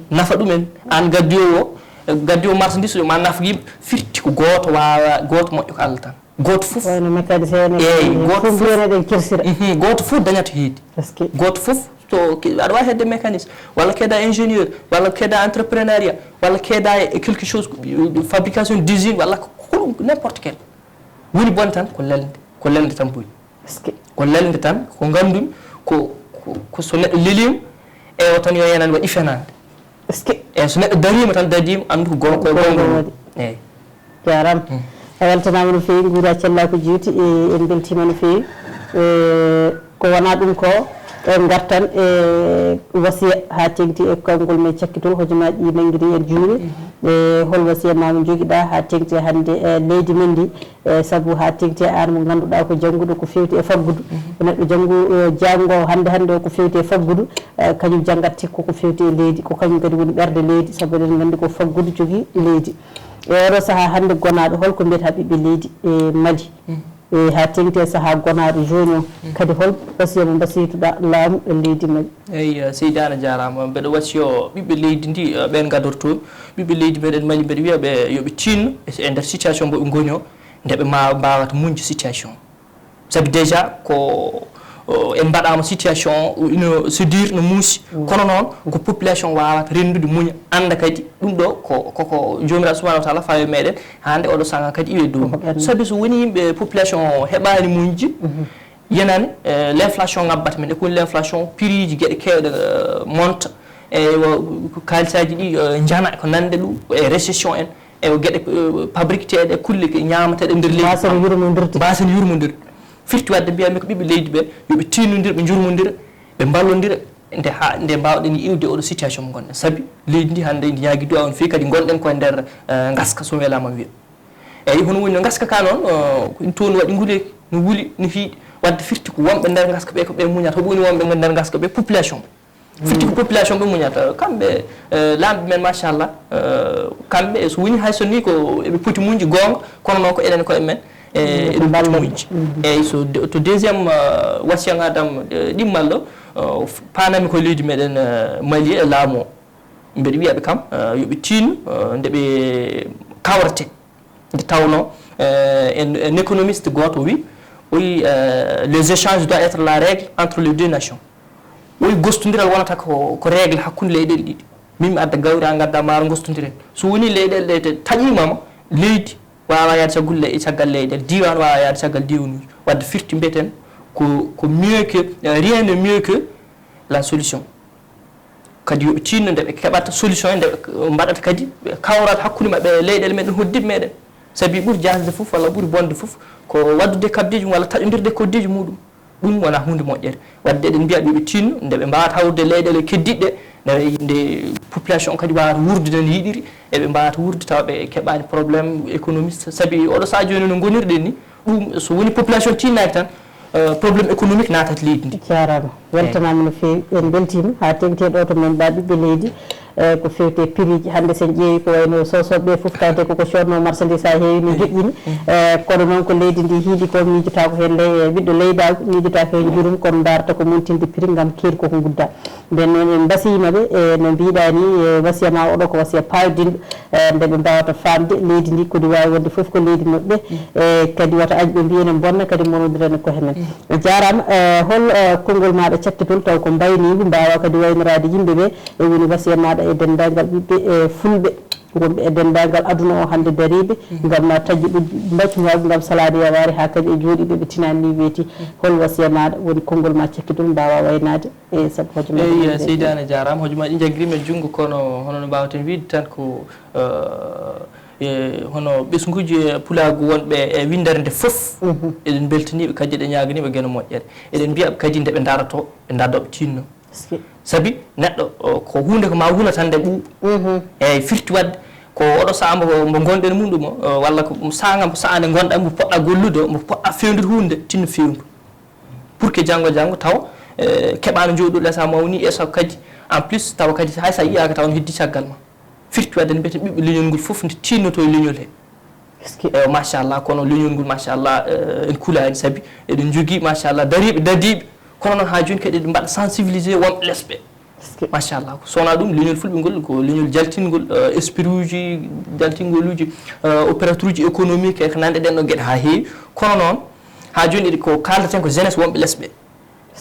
Nafa ɗumen. Aan gaddoyo o, gaddoyo marchandise o ma nafa yimɓe. Firti ko gooto waawa, gooto moƴƴo ko Allah tan. Gooto fof. Wayno mécanicien en, eey, gooto fof. Gooto fof dañata heedi. Gooto fof. To ke-, aɗa waawi hedde mécanicien, walla keeda ingénieur, walla keeda entrepreneuriat, walla keeda e quelque chose, fabrication d'usine, walla ko, ko ɗum, n'importe quel. Woni bon tan ko lelnde, ko lelnde tan boni. Ko lelnde tan, ko nganndumi, ko, ko, ko so neɗɗo leliima, e o tan yo yenan waɗi fenaande. Eey, so neɗɗo dariima tan, dadiima, anndu ko goonga, ko goonga woni. Eey. Jaaraama. A weltanaama no feewi, nguura cellaa ko jeewti, e en mbeltiima no feewi. E ko wonaa ɗum ko, en ngartan e wasiya haa teeŋti e konngol men cakkitol, hojomaaji ɗi nanngiri en juuɗe. E hol wasiya ma mo njogiɗaa haa teeŋti hannde e leydi men ndi? E sabu haa teeŋti aan mo ngannduɗaa ko jannguɗo ko feewti e faggudu. Ko neɗɗo janngu, e janngo hannde hannde o ko feewti e faggudu, e kañum janngatti koko feewti e leydi, ko kañum kadi woni ɓernde leydi, sabu eɗen nganndi ko faggudu jogii leydi. E oɗo sahaa hannde gonaaɗo, holko mbiyata ɓiɓɓe leydi e Mali? E haa teeŋti e sahaa gonaaɗo jooni o, kadi hol wasiya mo mbasiytuɗaa laamu e leydi Mali? Eey, eh, Seydi Anne a jaaraama. Mbeɗa wasiyo ɓiɓɓe leydi ndi, eh, ɓeen ngadortoomi. Ɓiɓɓe leydi meɗen Mali, mbeɗa wiya ɓe yo ɓe tiinno e, e nder situation mbo ɓe ngoni o, nde ɓe ma-, mbaawata muñde situation. Sabi déjà ko, o, en mbaɗaama situation, o, ino so dur, no muusi. Kono noon, ko population waawata renndude, muña, annda kadi ɗum ɗo ko, ko, ko Joomiraaɗo Subhaanahu wa Taala fawi meɗen, haa nde oɗo saanga kadi iwe dow. Sabi so woni yimɓe, population o heɓaani muñde, yenani, eh, l'inflation ngabbata men. E ko woni l'inflation? Prix ji geɗe keewɗe, eh, monta. E wo-, ko kaalisaaji ɗi, eh, njana, ko nande ɗum, e récession en. E wo geɗe, eh, fabrikteeɗe, kulle ke ñaamateeɗe nder leydi. Mbaasen yurmondirde. Mbaasen yurmondirde. Firti waɗde mbiyatmi ko ɓiɓɓe leydi ɓe, yo ɓe tiinnondir, ɓe njurmondira, ɓe mballondira, nde ha, nde mbaawɗen iwde oɗo situation mo ngonɗen. Sabi leydi ndi hannde ndi ñaagi du'a on feewi, kadi ngonɗen koye nder, eh, ngaska, so welaama wiya. Eyi, hono woni no ngaska ka noon, eh, ko ɗum toon waɗi nguleeki, no wuli, no hiiɗi. Waɗde firti ko wonɓe nder ngaska ɓe, ko ɓe muñata. Hoɓe woni wonɓe nder ngaska ɓe? Population. Firti ko population ɓe muñata. Kamɓe, eh, laamɓe men, machallah, eh, kamɓe, so woni hay so ni ko eɓe poti muñde goonga, kono noon ko enen koye men, eh, eɗen poti muñde. Eyi, so de-, to deuxième, eh, wasiya ngadam, eh, ɗimmal ɗo, eh, f-, paanami ko leydi meɗen, eh, Mali e laamu o. Mbeɗa wiya ɓe kam, eh, yo ɓe tiinno, eh, nde ɓe kawrete. Nde tawnoo, eh, en, en économiste gooto wi, o wi, eh, les échanges doivent être la règle entre les deux nations. O wi gostondiral wonata ko, ko règle hakkunde leyɗeele ɗiɗi. Min mi adda gawri, an ngadda maaro, gostondiren. So woni leyɗeele ɗe te-, taƴiima ma, leydi waawa yahde caggal le-, caggal leyɗeele, diiwaan waawa yahde caggal diiwanuuji. Waɗde firti mbiyeten ko, ko mieux que, eh, rien n'est mieux que la solution. Kadi yo ɓe tinno nde ɓe keɓata solution, nde ɓe mbaɗata kadi kawral hakkunde maɓɓe e leyɗeele meɗen hoɗdiiɓe meɗen. Sabi ɓuri jaasde fof walla ɓuri bonde fof ko waɗdude kabdeeji mum walla taƴondirde koddeeji muɗum. Ɗum wonaa huunde moƴƴere. Waɗde eɗen mbiya ɓe ɓe tinno nde ɓe mbaawata hawrude leyɗeele keddiiɗe, nde, nde population o kadi waawata wuurde no yiɗiri, eɓe mbaawata wuurde tawa ɓe keɓaani problème économique. Sabi oɗo sahaa jooni no ngonirɗen ni, ɗum so woni population tinnaaki tan, eh, problème économique naatata leydi ndi. Jaaraama. Weltanaama no feewi. En mbeltiima haa teŋti e ɗo to men mbaɗ ɓiɓɓe leydi. Eh, ko feewti e prix ji. Hannde so en ƴeewi ko wayno soosooɓe ɓe fof tawde koko coodnoo marchandise haa heewi no joƴƴini. Eh, kono noon ko leydi ndi hiiɗi ko miijotaako heen ley, eh, ɓiɗɗo leydaagu, miijotaako heen jurum, kono ndaarata ko montinde prix ngam keeri koko ngudda. Nden noon en mbasiima ɓe, eh, no mbiɗa ni, eh, wasiya ma oɗo ko wasiya paaydinɗo, eh, nde ɓe mbaawata faamde leydi ndi kodi waawi wonde fof ko leydi moƴƴe, eh, kadi wata añ ɓe mbiyen en bonna kadi monodiren ko henen. A jaaraama, eh, hol, eh, konngol maaɗa cakkitol taw ko mbayniigu mbaawa kadi waynoraade yimɓe ɓe, e woni wasiya maaɗa e denndaangal ɓiɓɓe, eh, fulɓe wonɓe e denndaangal aduna o hannde dariiɓe ngam taƴuɓe mbaccungaagu ngam salaade yawaare haa kadi e jooɗiiɓe ɓe tinaani ni weeti. Hol wasiya maaɗa woni konngol ma cakkitol mbaawa waynaade? E sabu hojomaaji eyi, ɗi seydi Anne, jaaraama. Hojomaaji ɗi njaggirii men junngo, kono hono no mbaawten wiyde tan ko, eh, e hono ɓesnguuji e pulaagu wonɓe e winndere nde fof. Eɗen mbeltanii ɓe kadi, eɗen ñaaganii ɓe geno moƴƴere. Eɗen mbiya ɓe kadi nde ɓe ndaroto, ɓe ndardo ɓe tinno. Sabi neɗɗo, o, ko huunde ko ma wula tan nde ɓuu. Eyi, firti waɗde ko oɗo sahaa mbo, mbo ngonɗen mum ɗum o, o, walla ko ɗum sahaa ngam ko sahaa nde ngonɗaa mbo poɗɗa gollude o, mbo poɗɗa feewnude huunde, tinno feewndu. Pour que janngo, janngo taw, eh, keɓaano jooɗuɗo lesa mawni, e so kadi, en plus, tawa kadi hay so a yiyaaka taw no heddi caggal ma. Firti waɗde no mbiyeten ɓiɓɓe leñol ngol fof nde tinnoto e leñol he. Eyi, machallah, kono leñol ngol, machallah, eh, en kulaani, sabi eɗen njogii, machallah, dariiɓe, dadiiɓe, kono noon haa jooni kadi eɗen mbaɗa sensibilisé wonɓe lesɓe. Machallah, ko so wonaa ɗum, leñol fulɓe ngol ko leñol jaltingol, eh, esprit uji, jaltingol uji, eh, opérateur uji économique e ko nanndi ɗen ɗo geɗe haa heewi. Kono noon, haa jooni eɗen ko kaaldaten ko jeunesse wonɓe lesɓe.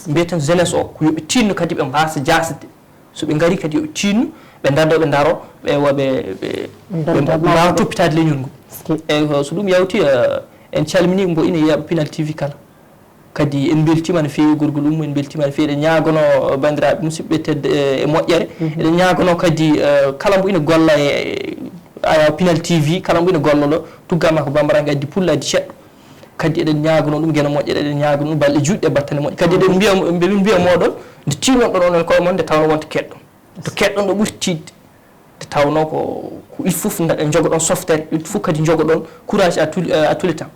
Mbiyeten jeunesse o, ko yo ɓe tinno kadi ɓe mbaasa jaasde. So ɓe ngarii kadi yo ɓe tinno, ɓe ndardo, ɓe ndaro, ɓe wa-, ɓe, ɓe, ɓe mba-, mbaawa toppitaade leñol ngol. Eyi, ko so ɗum yawti, eh, en calminii mbo ina yeeɓa Pinal T V kala. Kadi en mbeltiima no feewi gorgol ummo, en mbeltiima no feewi. Eɗen ñaagono banndiraaɓe musidɓe tedde e, e moƴƴere. Eɗen ñaagono kadi, eh, kala mbo ina golla e, e, a, Pinal T V, kala mbo ina golla ɗo, tuggaama ko bambara, addi pullo, addi ceɗɗo. Kadi eɗen ñaagono ɗum geno moƴƴere, eɗen ñaagono ɗum balɗe juutɗe, battane moƴƴe. Kadi eɗen mbiya, mbiya, mbiya mooɗon, nde tinnoɗon onon koye mon, nde tawno wonta keɗɗon. To keɗɗon ɗo ɓuri tiiɗde. Nde tawno ko, ko il faut nda-, njogoɗon softere, il faut kadi njogoɗon courage à tout, à tous les temps.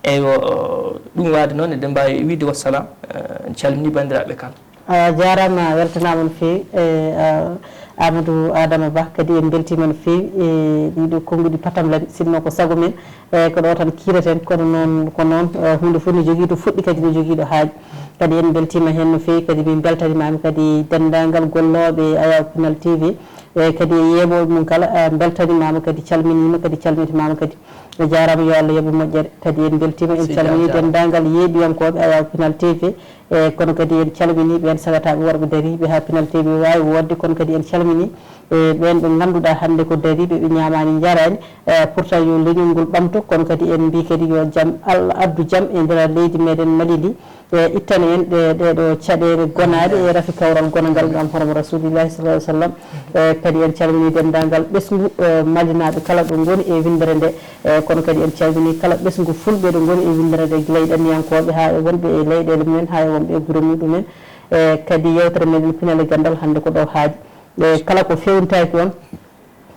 Eywa, ɗum waade noon, eɗen mbaawi wiide wassalam, eh, en calminii banndiraaɓe kala. A jaaraama, a weltanaama no feewi. E, a, Amadou Adama Ba, kadi en mbeltiima no feewi e ɗiɗo konnguɗi patamlami. Sinno ko sago men, e, ko ɗo tan kiiraten, kono noon, ko noon, e, huunde fof no jogii to fuɗɗi, kadi no jogii ɗo haaɗi. Kadi en mbeltiima heen no feewi, kadi min mbeltanimaama kadi denndaangal gollooɓe Ayaw Pinal T V, e, kadi e yeeɓooɓe mum kala, e, mbeltanimaama, kadi calminiima, kadi calmitimaama kadi. A jaaraama, yo Allah yoɓ moƴƴere. Kadi en mbeltiima, en calminii denndaangal yeeɓiyankooɓe Ayaw Pinal T V. E, kono kadi en calminii ɓeen sagataaɓe worɓe dariiɓe haa Pinal T V waawi woodde, kono kadi en calminii, e, ɓeen ɓe ngannduɗaa hannde ko dariiɓe, ɓe ñaamaani njaraani. E, pourtant yo leñol ngol ɓamto, kono kadi en mbii kadi yo jam Allah addu jam e nder leydi meɗen Mali ndi. E, ittana en ɗe, ɗee ɗo caɗeele gonaaɗe e rafi kawral gonangal ngam hormo Rasulillahi sallallahu alaihi wasallam. E, kadi en calminii denndaangal ɓesngu, e, Malinaaɓe kala ɗo ngoni e winndere nde. E, kono kadi en calminii kala ɓesngu fulɓe ɗo ngoni e winndere nde, gila e ɗanniyankooɓe haa e wonɓe e leyɗeele mumen, haa e wonɓe e gure muɗumen. E, kadi yeewtere meɗen Pinal e Ganndal hannde ko ɗo haaɗi. E, kala ko feewnitaaki on,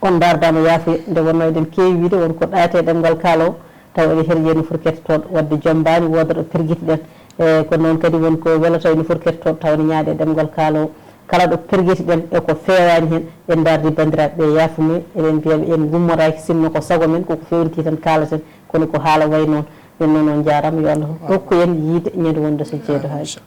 on ndaardaama yaafuya. Nde wonnoo eɗen keewi wiyde won ko ɗaati e ɗemngal kaalo, tawa eɗen herƴi e nofru kettotooɗo, waɗde jommbaani wooda ɗo pergitiɗen. E, ko noon kadi won ko welata e nofru kettotooɗo, tawa ene ñaaɗi e ɗemngal kaalo. Kala ɗo pergitiɗen e ko feewaani heen, en ndaardi banndiraaɓe ɓe, yaafumen, eɗen mbiya ɓe en ngummoraaki, sinno ko sago men, koko feewniti tan kaalaten, kono ko haala wayi noon. Nden noon on njaaraama, yo Allah hokku en yiide ñande wonde so jeedo haaji.